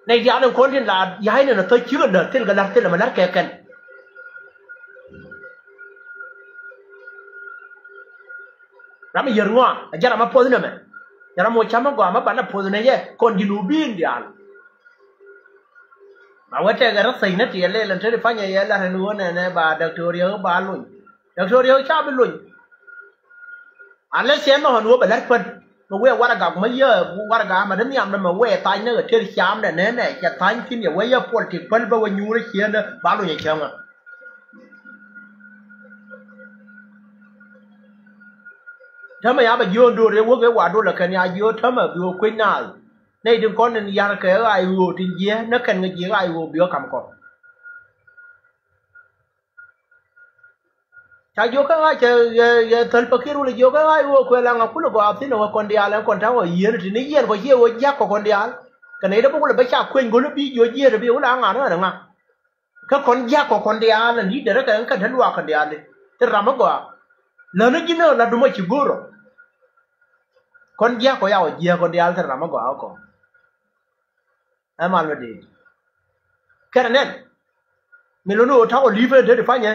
Nɛy diaal in kɔn tin la ya̱c nɛn ɛ thäc cikɛ lär thil kɛ lär thil ɛmɛ lär kɛ kɛn. Ram mi yär ŋɔa a jɛ ram a puɔth nɛmɛ. Jɛ ram mɔ cam a gɔaa ma banɛ puɔth nɛ yɛ kɔn Jinubin diaal. Ma wä tɛkɛ rä thäc ni tiɛ lɛl ɛn te ti panyɛ yɛ lat ɛn ɣöö nɛnɛ ba Dɔktor Riek ba lony. Dɔktor Riek ca bi lony. Alɛ ciɛ nɔ̱ɔ̱n ɣöö bɛ la̱t kuän mi wee warɛga kumä yɛ warɛga amɛ dee nhiamdä mi wee thany ni kɛ tëër camdɛ nɛnɛ cɛ thany thi̱n yɛ wee yɛ puɔl ti päl bä wä nyuurä ciëndä ba lony ɛ cäŋä. Täämɛ ya bɛ jiöön do̱r ëë wäk ëë wa dolɛ kɛn ya jiöö täämɛ bi wä kuec naath. Nɛy tin kɔn in yar kɛ ɣaac ɣöö tin jiɛ ni kɛn kɛ jiɛ ɣaac ɣöö bi wä kam kɔ. Ca jiök kä ɣaac cɛ yɛ Salva Kiir wulɛ jiök kä ɣaac ɣöö kuɛ la ŋa kulɛ gɔaa thi̱n ɛ wä kɔn diaal ɛn kɔn ta̱wä yieen ti ni yiɛn kɔ ciɛ ɣöö jiak kɔ kɔn diaal. Kɛ nɛy dee bä kulɛ bä ca kueny go̱l i̱ bi jiök jiɛɛt i̱ bi wulɛ a ŋa̱n ɣän ɛ ŋa. Kä kɔn jiak kɔ kɔn diaal ɛn di̱t derɛ kɛ ɛn kɛn te luaak kɔn diaal i̱ te ram i̱ gɔaa. Läni ji̱n ɣän la dumä ci go̱o̱r ɔ. Kɔn jiak kɔ ya wä jiak kɔn diaal te ram i̱ gɔaa kɔ. Ɛ mal mi di̱i̱t kɛn ɛ nɛn. Mi luni ɣöö ta̱k ɔ li̱i̱p ɛ dee ti panyɛ.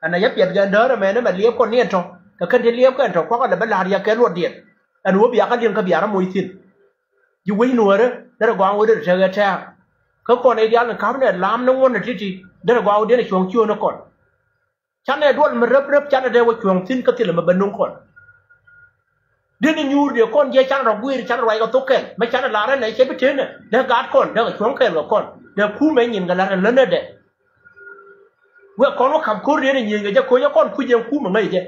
Ɛn a yɛ piɛth gɛn däär ɛmɛn ɛmɛ liɛp kɔn ni ɛn tɔ̱ kɛ kɛn ti liɛp kɛn tɔ̱ kuakä lɛ bä la̱r yɛ kɛ luɔtdiɛn. Ɛn ɣöö bia kä liɛŋ kä bia rɔ moc thi̱n. Ji̱ wec nuɔ̱ɔ̱rä derɛ gɔaa ɣöö derɛ tekɛ tɛ̈ɛ̈k. Kä kɔn ɛ diaal ni ka̱pnɛ lam ni ŋuɔ̱n ni ti̱ti̱ derɛ gɔaa ɣöö diɛn ɛ cuɔ̱ɔ̱ŋ ciöön ɛ kɔn. Canɛ duɔl mi rep rep canɛ dee wä cuɔ̱ɔ̱ŋ thi̱n kä thilɛ mi bɛ nuŋ kɔn. Diɛn i̱ nyuur diɛ kɔn jɛ canɛ rɔ guiir canɛ ruac kɛ thok kɛl mi canɛ lar ɛn ɛ cɛ bi tenɛ dee gaat kɔn dee kɛ cuɔ̱ŋ kɛɛl kɛ kɔn dee kumɛ nyin kɛ lar ɛn länɛ dɛ. Wek kɔn wä ka̱p ko̱r diɛn i̱ nyieny kɛ jɛ ko̱nyɛ kɔn kui̱c ɛn kumɛ ŋäc jɛ.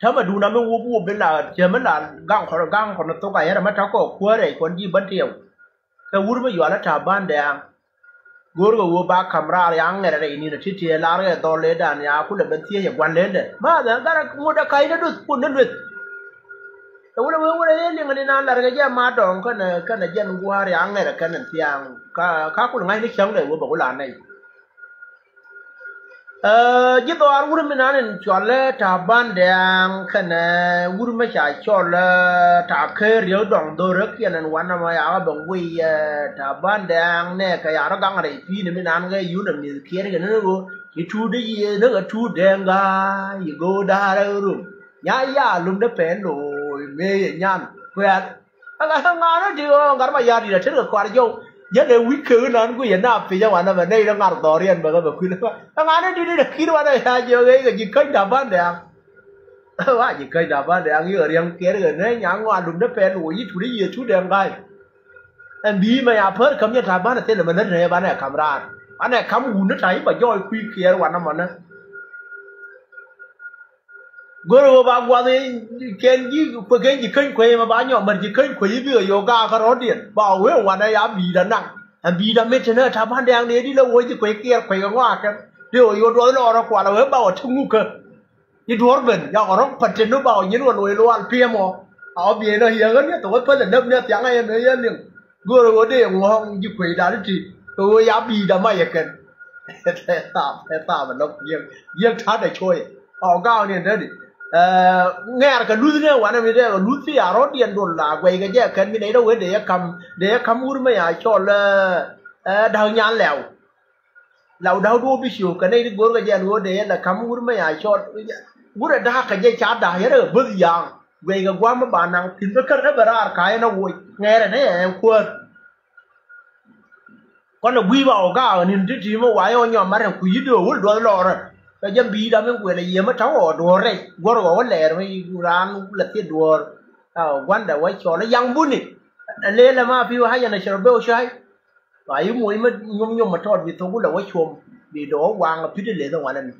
Täämɛ duun ami wup wup bi la cɛ mi la gaŋ kɔn gaŋ kɔn thok a yɛrɛ mi ta̱kɔ kuäärɛ kɔn ji̱ bän tiɛw. Kɛ wur mi yualä Ta̱a̱ Ban Dɛ̈ɛ̈ŋ. Go̱o̱rkɛ ɣöö ba ka̱m raar ya ŋɛrɛ rɛy ni̱n a ti̱ti̱ lar kɛ dhɔl lɛ dan ya kulɛ ben thiec ɛ gua̱n lendɛ ma dhɛ garɛ ŋut ɛ ka̱c ni duth kun ni lueth. Kɛ wulɛ wee wulɛ yee liŋ ni nan lar kɛ jɛ ma dɔ̱ŋ kɛnɛ kɛnɛ jɛn gua̱a̱r ya ŋɛrɛ kɛnɛ thia̱a̱ŋ ka ka kul ŋa̱c ni cäŋdɛ wee bɛ wula nɛy. Ɛ ji̱ dhɔaar wur mi nan in cɔalɛ Ta̱a̱ Ban Dɛ̈ɛ̈ŋ kɛnɛ wur mi ca cɔl ɛ Ta̱a̱ Ker Riek Dɔŋ Dhor ɛ kiɛn ɛn wanɛ mɔ yakä ben guiy ɛ Ta̱a̱ Ban Dɛ̈ɛ̈ŋ nɛ kɛ yakä gaŋ rɛy pi̱i̱ni mi nan kɛ yun ɛ mi̱th kiɛɛr kɛ ni ɣöö ci tuut dee yiëë ni kɛ tuut Dɛ̈ɛ̈ŋ ga̱a̱ yi go̱o̱r da̱a̱r ɛ rum nya ya̱a̱ lum dee pɛn lo̱o̱c mëë yɛ nyan kuɛ̈ɛ̈r. Ɛ ŋa̱n ɛ ti ɣöö gat ma ya̱r di̱t ɛ tet kɛ kɔar jɔw. Jälɛ wi̱c kek inan guic ɛ na pi̱c ɛ wanɛ mɛ nɛy rɛ ŋa̱r dhɔriɛn bɛ kɛ bɛ kui̱n. Ɛ ŋa̱n ɛ di̱t ɛ ki̱n wanɛ ya jiök ɛ kɛ ji̱ käny Ta̱a̱ Ban Dɛ̈ɛ̈ŋ. Wa ji̱ käny Ta̱a̱ Ban Dɛ̈ɛ̈ŋ yɛ riäŋ kiɛɛr kɛ nɛ nyaŋ ŋɔa lum dee pɛl wä yi̱ tuut i̱ yiëë tuut Dɛ̈ɛ̈ŋ ga̱a̱c. Ɛn bi̱i̱ mɛ ya päär käm yɛ Ta̱a̱ Ban ɛ thilɛ mɛ lät rɛɛ banɛ ka̱m raar. Banɛ ka̱m wun ni ta̱a̱ i̱ bɛ jɔɔc kui̱ kiɛɛr wanɛ mɔnɛ. Go̱rɛ ɣöö ba guath kɛn ji̱ kuekä ji̱ käny kuec ɛmɛ ba nyɔk mär ji̱ käny kuec i̱ bikɛ yo̱o̱k gaak kä rɔ̱diɛn ba wee wanɛ ya bi̱i̱dä naŋ. Ɛn bi̱i̱dä mit teni ɛ Ta̱a̱ Ban Dɛ̈ɛ̈ŋ dee di̱t lɛ wee ji̱ kuec kiɛɛr kuec kɛ ŋɔak kɛn dee ɣöö yo̱o̱k duɔth lɔɔr ɛ kualɛ wee ba wä ti ŋukä. I̱ duɔ̱ɔ̱r ben yakɔ rɔ̱ŋ pätɛn ni ba wä nyin wä luɔc lual piɛmɔ. A wä biɛy nɔ yɛ ɣän yɛ thok wä päl ɛ näp ni a thiaŋ a yɛ mëë yɛ liŋ. Go̱o̱rɛ ɣöö dee ŋɔ̱ɔ̱ŋ ji̱ kuecdan i̱ ti kɛ ɣöö ya bi̱i̱dä ma yɛ kɛn. Ɛ thaap ɛ thaap ɛ lɔk jiäk jiäk ta̱a̱dɛ cuɔyɛ. Ɔ gaawni ɛn dädi. Ɛ ŋɛɛr kɛ luth ni ɛ wanɛ mi dee kɛ luth ti a rɔ̱diɛn dol la guɛy kɛ jɛ kɛn mi nɛy dee wee dee yɛ ka̱m dee yɛ ka̱m wur mɛ ya cɔl. Ɛ da̱k nyan lɛw. Law da̱k duɔ̱ɔ̱p bi ciök kɛ nɛy ti go̱o̱rkɛ jɛ ɛn ɣöö dee yɛn ɛ ka̱m wur mɛ ya cɔl. Wur ɛ da̱a̱k kɛ jɛ ca da̱a̱k yɛn ɛ bäth ya̱a̱ŋ guɛy kɛ gua̱a̱m mi ba naŋ thi̱n kä kär ɛ bɛ raar ka̱a̱c ɛn ɛ woc ŋɛɛrɛ ni ɛ ɛn kuäär. Kɔn ɛ gui̱i̱ ba ɣɔw gaak ɛ ni̱n ti ti̱i̱ mi wa yɛ ɣɔw nyɔam mat ɛn kui̱ yi̱t ɛ ɣöö wul duɔth lɔɔrä. Kɛ jɛ bi̱i̱da mi guɛl ɛ yiëë mi ta̱wä ɣɔw duɔ̱ɔ̱r rɛy guɔ̱r ɣɔw ɛ lɛɛr mi raan la thiet duɔ̱ɔ̱r. Ɛ ɣɔw gua̱ndɛ wä cɔl ɛ yaŋ buni. Ɛ lëël ɛ ma pi̱i̱ wä hac ɛn ɛ cɛ rɔ ben wä cɔ̱ hac. Ba yi muɔc mi nyom nyom mi tɔɔt bi thok wulɛ wä cuɔm bi dɔ̱ wä waŋ a pi̱t ileth in wanɛ ni.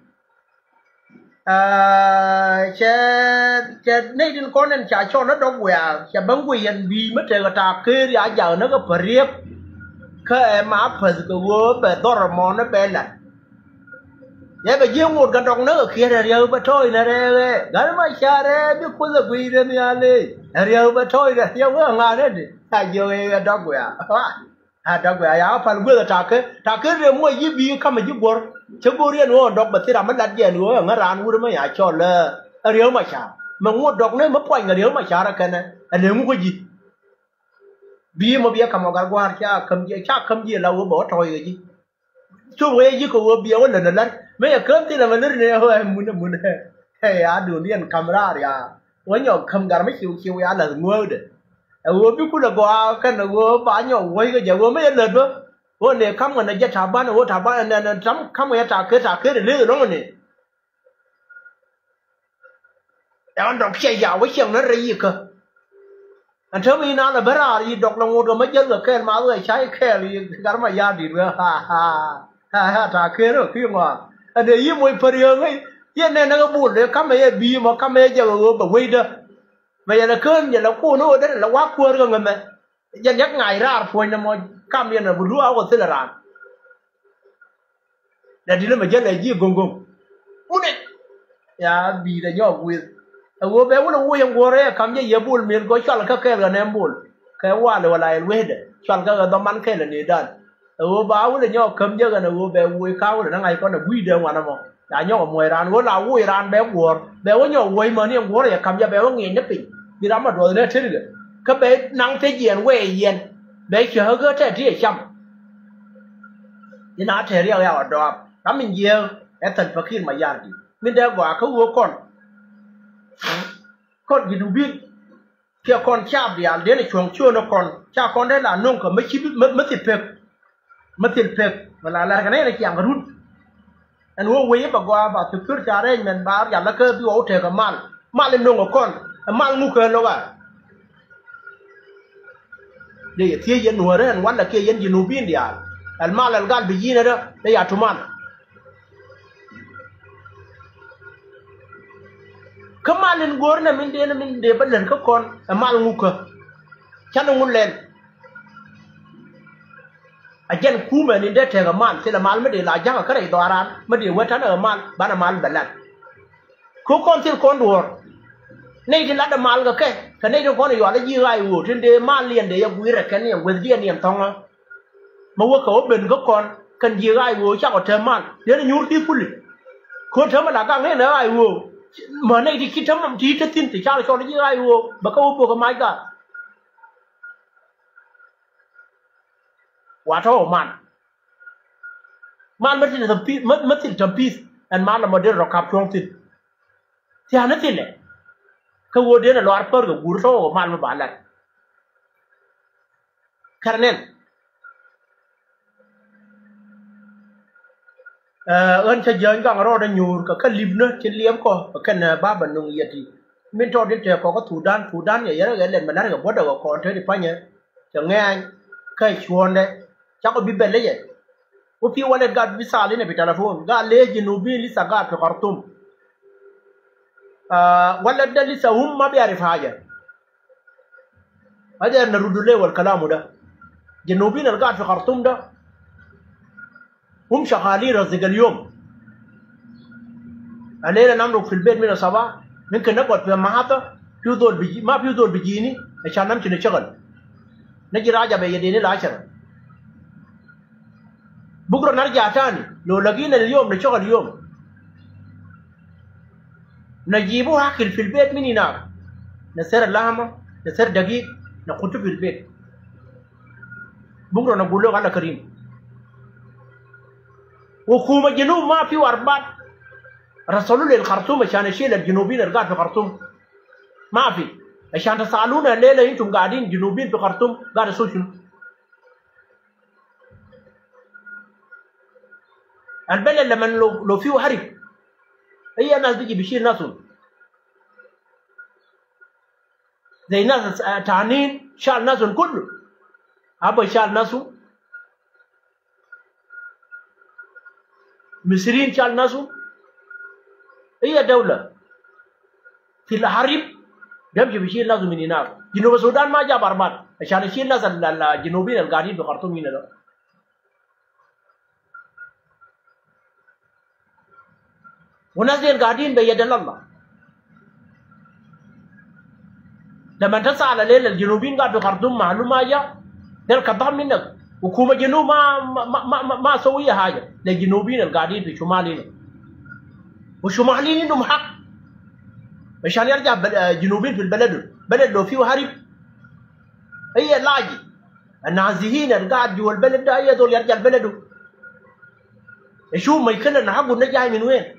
Aa, cɛ cɛ nɛy tin kɔn ɛn ca cɔl ni dɔ̱k wiaa cɛ bäŋ guic yɛn bi̱i̱ mi tekɛ ta̱a̱ ker ya ja̱k ni kɛ päriek. Kä ɛ ma päth kɛ ɣöö bɛ dhɔr ɛmɔ ni bɛ la̱t. Yɛ bɛ ji̱ ŋot kɛ dɔk ni kɛ kiɛt ɛ riäk bɛ tɔ̱ɔ̱c ni rɛɛk ɛ gat ma ca rɛɛk bi kuoth ɛ guic rɛ nhial ëë ɛ riäk bɛ tɔ̱ɔ̱c rɛ riäk wee ŋa̱n ɛ di. A jiök ɛ dɔ̱k wiaa. A dɔ̱k bɛ a yakä pal gueth a takä takä rem wä yi̱ bi̱i̱ ka̱mä ji̱ guɔ̱r. Cä go̱r yɛn ɣöö dɔ̱k bɛ thil ram mi lat jɛ ɛn ɣöö ɛŋä raan wur mi ya cɔl ɛ riäk ma ca̱r mɛ ŋuɔ̱t dɔ̱k ni mi puany kɛ riäk ma ca̱r ɛ kɛnɛ. Ɛ lëŋ kä ji̱ bi̱i̱ mɔ biɛ ka̱m ɔ gat gua̱a̱r ca käm jiɛ ca käm jiɛ la ɣöö bɛ wä tɔ̱ɔ̱c kɛ ji̱. Cuk wee ji̱ kɛ ɣöö biɛ wä lät ɛ lät mi yɛ kään thilɛ mɛ lät ni ɛ ɣöö ɛ mun ɛ mun ɛ. Ɛ ya duundiɛn ka̱m raar ya wä nyɔk käm gar mi ciw ciw ya la̱th ŋuääkdɛ. Ɛ ɣöö bi kulɛ gɔaa kɛn ɛ ɣöö ba nyɔk wuɔ̱c kɛ jɛ ɣöö mi yɛ lät bä. Ɣöö ni ka̱m kɛn ɛ jɛ ta̱a̱ ban ɛ ɣöö ta̱a̱ ban ɛ nɛn ɛ ta̱m ka̱m ɛ ta̱a̱ ket ta̱a̱ ket ɛ leth ɛlɔ̱ŋ ni. Ɛn dɔ̱k cɛ ya wä ciɛŋ ni rɛy ikä. Ɛn täämɛ i̱ naan ɛ ben raar i̱ dɔ̱k lɛ ŋot kɛ mä jäl kɛ kɛɛl math kɛ ca i̱ kɛɛl i̱ gat ma ya̱a̱ di̱t wee. Ha ha ha ha ta̱a̱ ker ɛ ki̱i̱ ŋɔaa. Ɛn ɛ yi̱ moc päriäŋ i̱ yɛn nɛn ɛ kɛ bol dee ka̱mɛ yɛ bi̱i̱ mɔ ka̱mɛ yɛ jɛ kɛ ɣöö bɛ wecdä. Mɛ yɛn ɛ kään yɛn ɛ kuun i̱ ɣöö derɛ lɛ wa̱a̱ kuäär kɛ ŋämɛ. Yɛn yak ŋa̱c raar puɔ̱nydɛ mɔ kam yɛn ɛ bi luaak ɣöö thilɛ raan. Dɛ di̱t ni mɛ jälɛ ji̱ go̱ŋ go̱ŋ. Wunɛ ya bi̱i̱dɛ nyɔk wi̱i̱. Ɛ ɣöö bɛ wunɛ woc ɛn guɔ̱rɛ ɛ ka̱m jɛ yɛ bol mël gɔ̱ cual kä kɛɛl kɛ nɛm bol kɛ walɛ wala ɛl wecdɛ cual kä kɛ dhɔman kɛɛl ɛ nëëdan. Ɛ ɣöö ba wunɛ nyɔk käm jɛ ɣän ɛ ɣöö bɛ woc ka̱a̱k wunɛ ni ŋa̱c kɔn ɛ gui̱i̱dɛ ŋuan ɛmɔ. Ya nyɔk ɛ muɔc raan ɣöö la woc raan bɛ guɔ̱ɔ̱r bɛ wä nyɔk woc mäni ɛn guɔ̱rɛ yɛ ka̱m jɛ bɛ wä ŋiɛc ni piny. Bi ram ɛ duɔth ni ɛ tetdɛ kä bɛ naŋ te jiɛn wee yɛn bɛ cäkä tɛ ti ɛ cam. Inɛ a tɛɛr riɛk ya ɣɔ̱ dɔaap ram min jiääk ɛ Salva Kiir Mayardit min dee gɔaa kä ɣöö kɔn, kɔn Junubin kiɛ kɔn caap diaal dee ni cuɔ̱ŋ ciöön ɛ kɔn ca kɔn dee la nöŋ kɛ mi ci mi, mi thil pek. Mi thil pek mi la lɛr kɛ nɛy ni ciaŋ kɛ rut. Ɛn ɣöö wec i̱ bɛ gɔaa ba security arrangement ba rial lä kä bi ɣɔw tekɛ mal. Mal in no̱ŋ ɛ kɔn ɛ mal ŋuk kɛ lo̱k a. Dee yɛ thiec yɛn nuäärä ɛn walɛ kiɛ yɛn Junubin diaal. Ɛn mal ɛl gal bi yi̱n ɛ dee ya tuman. Kä mal in go̱o̱r nɛ min dee nɛ min dee bä lär kä kɔn ɛ mal ŋuk kä. Canɛ ŋun lɛl. A jɛn kumɛ ni dee tekɛ mal thilɛ mal mi dee la jakä kä rɛy dhɔaran mi dee wä tanɛ ɛ mal banɛ mal bɛ lat. Kä kɔn thil kɔn duɔ̱ɔ̱r nɛy ti latdɛ mal kɛ kɛ kɛ nɛy ti kɔn yual ji̱ ɣa̱c ɣöö tin dee mal liɛn dee yɛ gui̱rɛ kɛn yɛn guethdiɛn yɛn thɔ̱ŋä. Mi wä kɛ wä ben kä kɔn kɛn ji̱ ɣa̱c ɣöö cakɔ tɛm mal dee ni nyuur ti kuli. Kä tɛm ala gak nɛy nɛ ɣa̱c ɣöö mä nɛy ti ci tɛm ti te thi̱n ti cakɔ cɔl ji̱ ɣa̱c ɣöö bɛ kɛ wä bök kɛ mac gak. Wa tɔ̱ mal. Mal mä thil tɛm pi̱th, mä, mä thil tɛm pi̱th. Ɛn mal ɛmɔ dee rɔ kap cuɔ̱ŋ thil. Thia̱a̱n ni thilɛ. Kä ɣöö dee nɛ luaar pär kɛ guur tɔ̱ mal mä ba lat. Kɛr nɛn. Ɛ, ɣän cä jiäny gaŋ rɔɔdɛ nyuur kɛ kä lipnä ci liɛp kɔ kɛ kɛn, ɛ, bapɛ nuŋ yɛt i̱ min tɔɔt in tɛɛk kɔ kä Thudan, Thudan yɛ yɛn rɛ ɣɛ lɛt mɛ la̱t kɛ buɔ̱tdɛ kɛ kɔn te ti pa̱nyɛ cɛ ŋɛ̈ny kä cuɔ̱ɔ̱ndɛ. Cakɔ bi bɛl lɛ yɛ. Wä pi̱i̱ walɛt gat bi thal inɛ bi telefon gat lëë Junubin lisa gat fi Khartoum. Ɛ, walɛt dɛ lisa hum ma biarif haja. Haja nɛ rudu lɛ wal kalamu da. Junubin al gat fi Khartoum da. Hum shagalin razig al yom. Al leyla namruk fi lbet min al sabah. Mumkin nagod fi mahata. Fi zol biji, ma fi zol bijini. Ashan namshi nashtagal. Naji raja be yadeni al ashara. Bukra narja tani. Lo lagina al yom nashtagal yom. Najibu hakil fi lbet min hinak. Naser lahama, naser dagig, nakutu fi lbet. Bukra nagulu lek Allah karim. Hukuma Junub ma fi warbat. Rasalu lil Khartoum ashan ashil al Junubin al gaid fi Khartoum. Ma fi. Ashan tasaluna leyla intum gaidin Junubin fi Khartoum gaid tasaw shunu? Al beled lemen lo, lo fiu harib. Ay nas biji bishil nasum. Zay nas, ah, tanin shal nasum kullu. Aba shal nasum. Misrin shal nasum. Ay dawla. Fi harib. Bimshi bishil nasum min hinak. Junub Sudan ma ja warbat. Ashan ishil nas al, al, al Junubin al gaidin fi Khartoum hina da. Wa nas del gaidin be yad Allah. Lemen tasal lel al Junubin gaid fi Khartoum malum haja. Del katam minak. Hukuma Junub ma, ma, ma, ma, ma sawi haja. Lil Junubin al gaidin fi shumal hina. Wa shumal hina indum hak. Ashan yarja bel-, eh, Junubin fi beled. Beled lo fiu harib. Ay laji. Al nazihin al gaid juwa al beled da, ay zol yarja al beledu. Ishuf ma yikun hagu da jay min wen.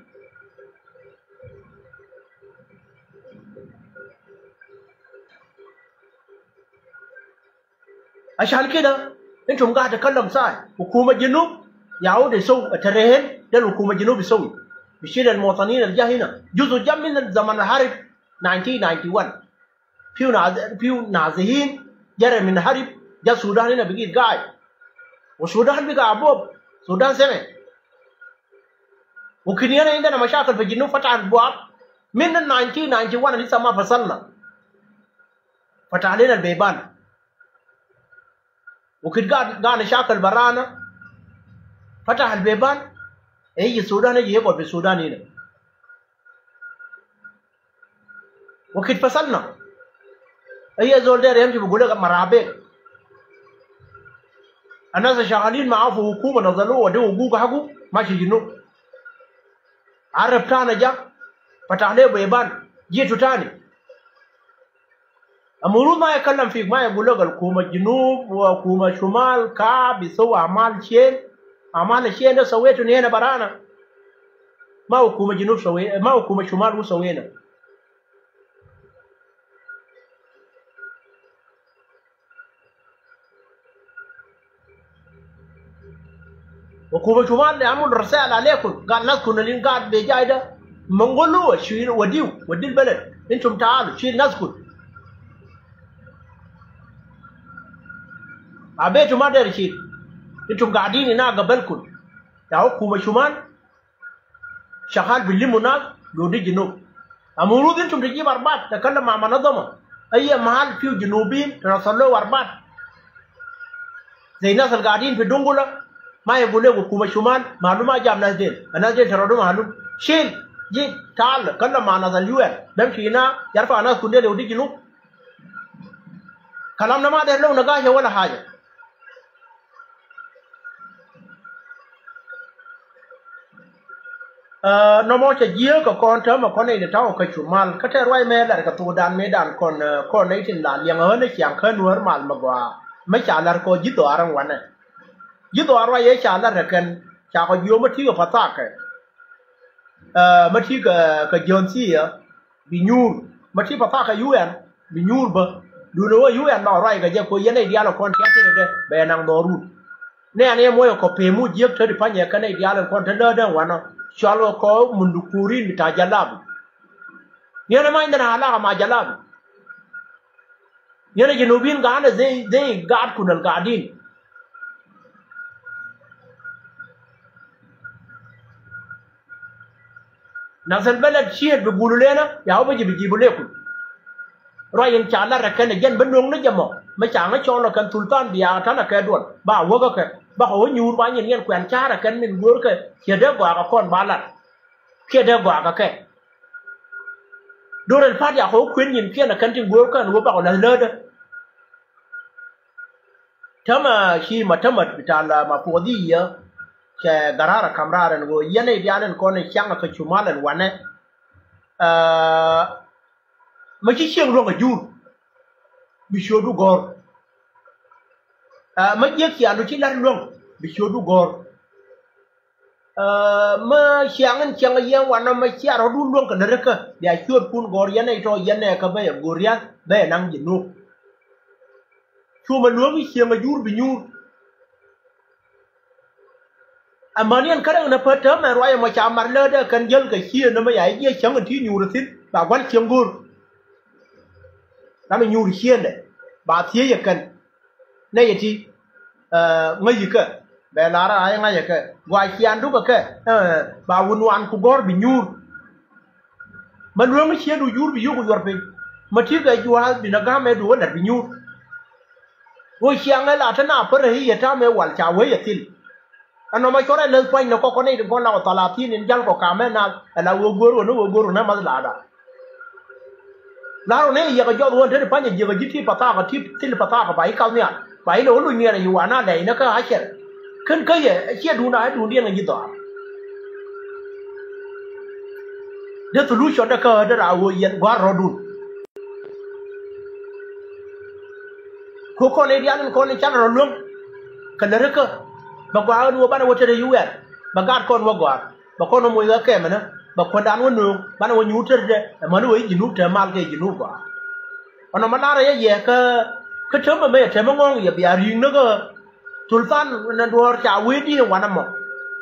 Ashan kida, intum gaid takalam sai. Hukuma Junub, ya wu de saw, tarehen, del hukuma Junub saw. Bishil al muwatanin al ja hina. Juzu ja min al zaman al harib, nineteen ninety-one. Fiu na-, fiu nazihin, jere min harib, ja Sudan hina bigit gaid. Wa Sudan biga abub, Sudan seme. Wa kin yena indana mashakil fi Junub fatah al abwab. Min nineteen ninety-one lisa ma fasalna. Fatah lena al beban. Wa kin gaid, gaid nashakil barana. Fatah al beban. Iji Sudan, iji yagod fi Sudan hina. Wa kin fasalna. Ay zol der yamshi bigul lek marahaba bek. Al nas al shagalin ma'a fi hukuma nazalu wa de hugug hagu mashi Junub. Arab tana ja. Fatah le beban. Jitu tani. Al mafrud ma yakalam fik, ma yagul lek al hukuma Junub wa hukuma Shumal ka bisaw amal shel. Amal ɛ ciɛ ni sawetun hina barana. Ma hukuma Junub sawe, ma hukuma Shumal wu sawena. Hukuma Shumal de amul risala alekun, gal naskun al in gaad be jay de, mangulu wa shil wadiu, wadil beled. Intum taalu, shil naskun. Abetu ma der shil. Intum gaadin ina gabelkun. Ya hukuma Shumal, shakal bilimu nas, lo di Junub. Amurud intum tijib arbat, takalam ma manazama. Ayya mahal fiu Junubin, tanasallo arbat. Zay nas al gaadin fi Dungula, ma yagul le hukuma Shumal, malum ma jab nas del. Nas del taradu malum. Shil, jib, taal, kalam ma nas al U N. Bemshi ina, yarfa nas kun del lo di Junub. Kalam na ma der lo nagasha wala haja. Ɛ, nɔmɔ cɛ jiääk kɛ kɔn täämɛ kɔn nɛy ti ta̱wä kä Cumal. Kä tɛ ruac mɛ lar kɛ thokdan mëëdan kɔn, ɛ, kɔn nɛy tin la liɛŋ ɣän ni ciaŋ kä Nuäär mal mi gɔaa. Mi ca lar kɔ ji̱ dhɔaar ɛn wanɛ. Ji̱ dhɔaar ruac ëë ca lar kɛ kɛn, ca kɔ jiöm mi ti̱i̱ kɛ pathakɛ. Ɛ, mi ti̱i̱ kɛ, kɛ jiɔ̱n thi̱i̱ ɛ. Bi nyuur. Ma ti pathakɛ U N, bi nyuur bä. Duundɛ wä U N lɔ ruac kɛ jɛ kɛ ɣöö yɛn nɛy diaal kɔn tia̱ tëëdɛ bɛ naŋ dhɔrun. Nɛɛni ɛ muɔc ɛ kɔ pemu jiäk te ti pa̱nyɛ kɛ nɛy diaal kɔn te läätdä wanɔ. Cual ɛ kɔ mundu kurin bi ta̱ jalabi. Yɛn ɛ many dhän alaka ma jalabi. Yɛn ɛ Junubin ga̱a̱n ɛ dhei, dhei gaatkun al gaadin. Nath al beled ciet bi gulu lena, ya wä bi ji̱ bi ji̱ bi lekun. Ruac in ca lat rɛ kɛn ɛ jɛn bi nuɔ̱ŋ ni jɛ mɔ, mi ca ŋä cɔl ɛ kɛn thulthan bia ta̱n ɛ kɛ duɔl, ba wäk ɛ kɛ, ba kɛ wä nyuur ba nyin yɛn kuɛn ca̱r ɛ kɛn min go̱o̱r kɛ, ciɛ dee gɔaa kɛ kɔn ba lat. Ciɛ dee gɔaa kɛ kɛ. Do̱r ɛn pa̱t ya kɛ wä kuën nyin kiɛn ɛ kɛn tin go̱o̱r kɛn wä ba kɛ läth läätdä. Tämɛ ci ma tämɛ bital ma puɔth i̱ yɛ cɛ garar ɛ ka̱m raar ɛn ɣöö yɛn i̱ diaal ɛn kɔn i̱ ciaŋ ɛ kä Cumal ɛn wanɛ. Ɛ, mä ci cieŋ luäŋ ɛ jur bi ciötdu gɔ̱r. Ɛ, mä jiäk ciaŋdu ci la̱t luäŋ bi ciötdu gɔ̱r. Ɛ, mä ciaŋ in ciaŋ yɛn wanɔ mä cia rɔ̱dun luäŋ kɛ lätdä kä bia ciötkun gɔ̱r yɛn ɛ tɔ yɛn ɛ kä bä yɛ go̱r ria̱th bä yɛ naŋ ji̱ nuɔ̱k. Cu mɛ luäŋ i̱ cieŋ ɛ jur bi nyuur. Amäni ɛn kärɛ ɣän ɛ pät täämɛ ruac ɛmɔ ca mar läätdä kɛn jäl kɛ ciëënä mɛ ya i̱ jiɛ cäŋ in ti nyuur ɛ thi̱n ba gua̱l cieŋ go̱o̱r. Ram in nyuur ciëëndɛ ba thiec ɛ kɛn nɛy ɛ ti, ɛ, ŋäc ikä bɛ lar a i̱ ŋa̱c ɛ kɛ gɔaa ciaŋdu kɛ kɛ, ɛ, ba wun wan ku gɔ̱r bi nyuur. Ma lueŋ ciëëdu jur bi yuk yuɔr piny. Ma ti̱i̱ kɛ jua̱a̱th bi na ga̱a̱m ɛ duɔ̱ɔ̱k ɛ la̱t bi nyuur. Ɣöö ciaŋ ɛ la te na pär ɛ i̱ yɛ ta̱a̱m ɛ wal ca wee yɛ thil. Ɛnɔ ma cɔr ɛ läth pua̱ny ni kɔk kɔn nɛy ti gɔ̱n la wä thalathin in jal kɔ ka̱m ɛ naath ɛ la wee go̱o̱r ɣän ɛ wee go̱o̱r ɣän ɛ math la̱a̱da. La̱r ɣän ɛ yɛ kɛ jɔth ɣän te ti pa̱ny ɛ jiäk ɛ ji̱ ti pathakɔ ti thil pathakɔ ba i̱ kath nhial ba i̱ lɛ wä luny niɛɛr ɛ yi wan a lɛy ni kä acɛr. Kän kä yɛ ɛ ciɛ duunda ɛ duundiɛn ɛ ji̱ dhɔaar. Dee solution dee kä dee raa ɣöö yɛn gua̱a̱r rɔ̱dun. Kɛ kɔn i̱ diaal in kɔn in canɛ rɔ luäŋ kɛ lät rikä. Bɛ gua̱a̱r ɣän ɣöö banɛ wä tetdä U N bɛ gaat kɔn wä gɔ̱a̱r bɛ kɔn wä moc ɣä kɛmɛnä bɛ kuändan wä nööŋ banɛ wä nyuur tetdä. Ɛmɛni wä i̱ Junub te mal kɛ Junub gɔaa. Ɛnɔ mɛ la̱rä yɛ yɛ kä kä täämɛ mɛ yɛ täämɛ ŋɔ̱ɔ̱ŋ yɛ bia ri̱i̱ŋ ni kä Thulthan nɛ duɔ̱ɔ̱r ca wee di̱i̱t wanɛ mɔ.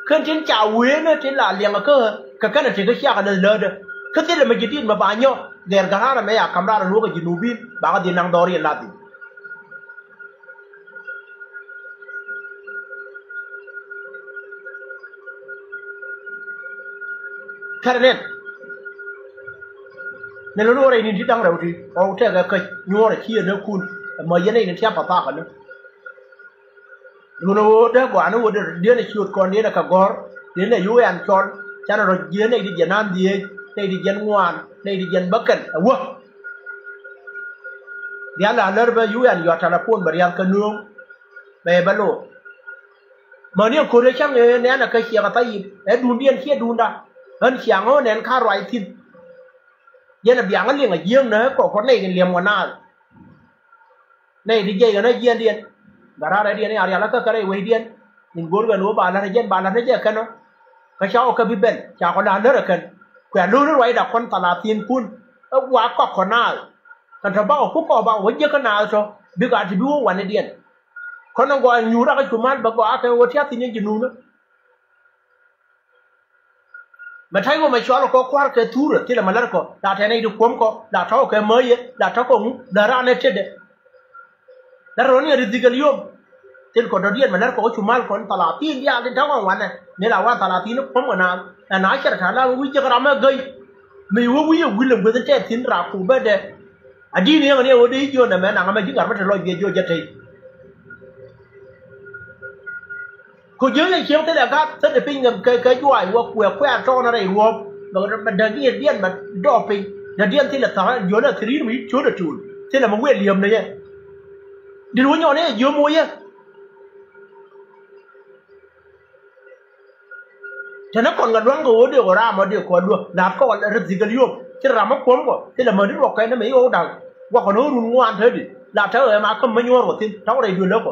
Kän tin ca wee ni tin la liɛŋ kä kɛ kɛn ɛ tekɛ ciak ɛ läth läätdä. Kä thilɛ mɛ ji̱ di̱i̱t mɛ ba nyɔk gɛr gäraarä mɛ ya ka̱m raar ɛ luɔ̱k ɛ Junubin ba kɛ dhil naŋ dhɔriɛn lathi. Kärɛ nɛn nɛ lo̱n wä rɛy ni̱n ti da̱ŋ rɛw ti ɣɔw tɛkɛ käc nyuɔ̱ɔ̱rɛ ci ɛn ɛ kun. Ɛmɔ yɛn ɛ in tiap a thakä ni. Duundɛ ɣöö dee gɔaa ni ɣöö dee diɛn ɛ ciöt kɔn diɛn ɛ kɛ gɔ̱r diɛn ɛ U N cɔl. Canɛ rɔ jiɛn nɛy ti jiɛn an dhieec nɛy ti jiɛn ŋuan nɛy ti jiɛn bäkɛl ɛ wä. Diaal la lär bä U N yɔt telefon bɛ riath kä nööŋ. Bɛ bä lo̱o̱ mäni ɛn ko̱r ɛ cäŋ ɛ nɛn ɛ kä ciɛk ɛ thayip ɛ duundiɛn ciɛ duunda. Ɣän ciaŋ ɣän nɛn ka ruac thi̱n. Yɛn ɛ biaŋ ɛ liŋ ɛ jiääk nä ɛ kɔk kɔn nɛy tin liɛm wä naath. Nɛy ti jiɛc ɣän ɛ jiɛndiɛn. Bɛ raar ɛ diɛn ɛ a rial ɛ kä kärɛ wecdiɛn. Min go̱o̱r ɣän ɣöö ba la̱t ɛ jɛn, ba la̱t ɛ jɛ kɛn ɔ. Kä ca ɣɔw kɛ bi ben, ca kɔ la̱t lär ɛ kɛn. Kuɛ lo̱r ruacdakɔn thalathinkun. Ɛ wa kɔk kɔ naath. Kɛn tɔ bakɔ ku kɔk bakɔ wä jiäk kä naath tɔ. Bikɛ a ti bi wä wanɛdiɛn. Kɔn ɛ gɔaa nyuur rakä cu mal bä gɔaa kɛ ɣöö tiath thi̱n yɛn ji̱ nuunä. Mɛ ta̱c wä mɛ cɔal kɔ kua̱r kɛ thurɛ thilɛ mɛ lär kɔ la tɛn i̱ ti kuɔ̱m kɔ la tɔ̱ kɛ mäyɛ la tɔ̱ kɔ ŋu la raan ɛ tetdɛ. La rɔ̱n yɛ ri dhikɛl yom. Thil kɔ dɔ̱diɛn mɛ lär kɔ kä cu mal kɔn thalathin diaal tin ta̱ kɔn wanɛ ni la wan thalathin kuɔ̱m kɔ naath. Ɛn a cɛr ta̱ la wä wi̱c jek ram ɛ gäy. Mëë wä wi̱c ɛ wi̱l ɛ gueth in tɛth thi̱n rak ku bädɛ. A di̱i̱n yɛŋ ni ɛ wä dee ji̱ jiön ɛmɛ naŋ ɛmɛ ji̱ gat bä te lɔc biɛ jiö jɛ tey. Ku jiö yɛ cieŋ thilɛ gath thätdɛ piny kɛ kɛ juaac wä kuɛ kuɛ a tɔɔn rɛy ruɔ̱ɔ̱p. Bɛ däk diɛn diɛn bɛ dɔɔp piny däk diɛn thilɛ tha̱a̱ŋ jiön ɛ thiri̱i̱r mi ciötdɛ tuul thilɛ mi wiɛ li̱em ni yɛ. Dit wä nyɔn yɛ jiö moc yɛ. Tɛnɛ kɔn kɛ lua̱ŋ kɛ ɣöö dee kɔ raam ɔ dee kɔ luäk la̱t kɔk rɛ dhikɛ liöp. Ci ram ɔ kuɔ̱m kɔ ci lɛ mäni ruɔk kɛn ni mɛ i̱ ɣɔw da̱k. Guakɔ ni ɣä run ŋuan tätdi la tɛk ɣɛ ma käm mä nyuɔ̱ɔ̱r kɔ thi̱n tɔ̱k rɛy duël lä kɔ.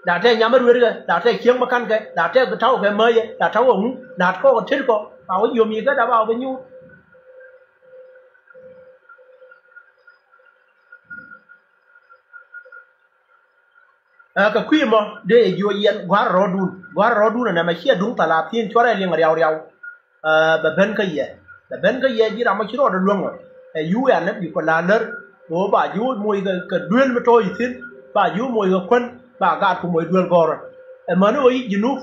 La tɛk nyam ɛ rueetkɛ la tɛk cieŋ bä ka̱nkɛ la tɛk ta̱wkɛ mäcɛ la ta̱wkɛ ŋu la̱t kɔk ɛ tet kɔ. Ba wä yio̱m yi̱ kä dap a wä bä nyuur. Ɛ kɛ kui̱ mɔ dee yɛ jiö yɛn gua̱r rɔɔdun gua̱r rɔɔdun ɛnɛ mɛ ciɛ duŋ thalathin cuarɛ liŋ riaw riaw. Ɛ bɛ ben kä yɛ bɛ ben kä yɛ ji̱ ram mɔ ci rɔɔdɛ luäŋ ɔ. Ɛ yu ɛn ɛ bi kɔ la lär ɣöö ba ji̱ wä moc kɛ duel mi tɔ̱ i̱ thi̱n ba ji̱ wä moc kɛ kuän ba gaat ku moc duel gɔ̱rä. Ɛ mäni ɣöö yi̱ ji̱ nup.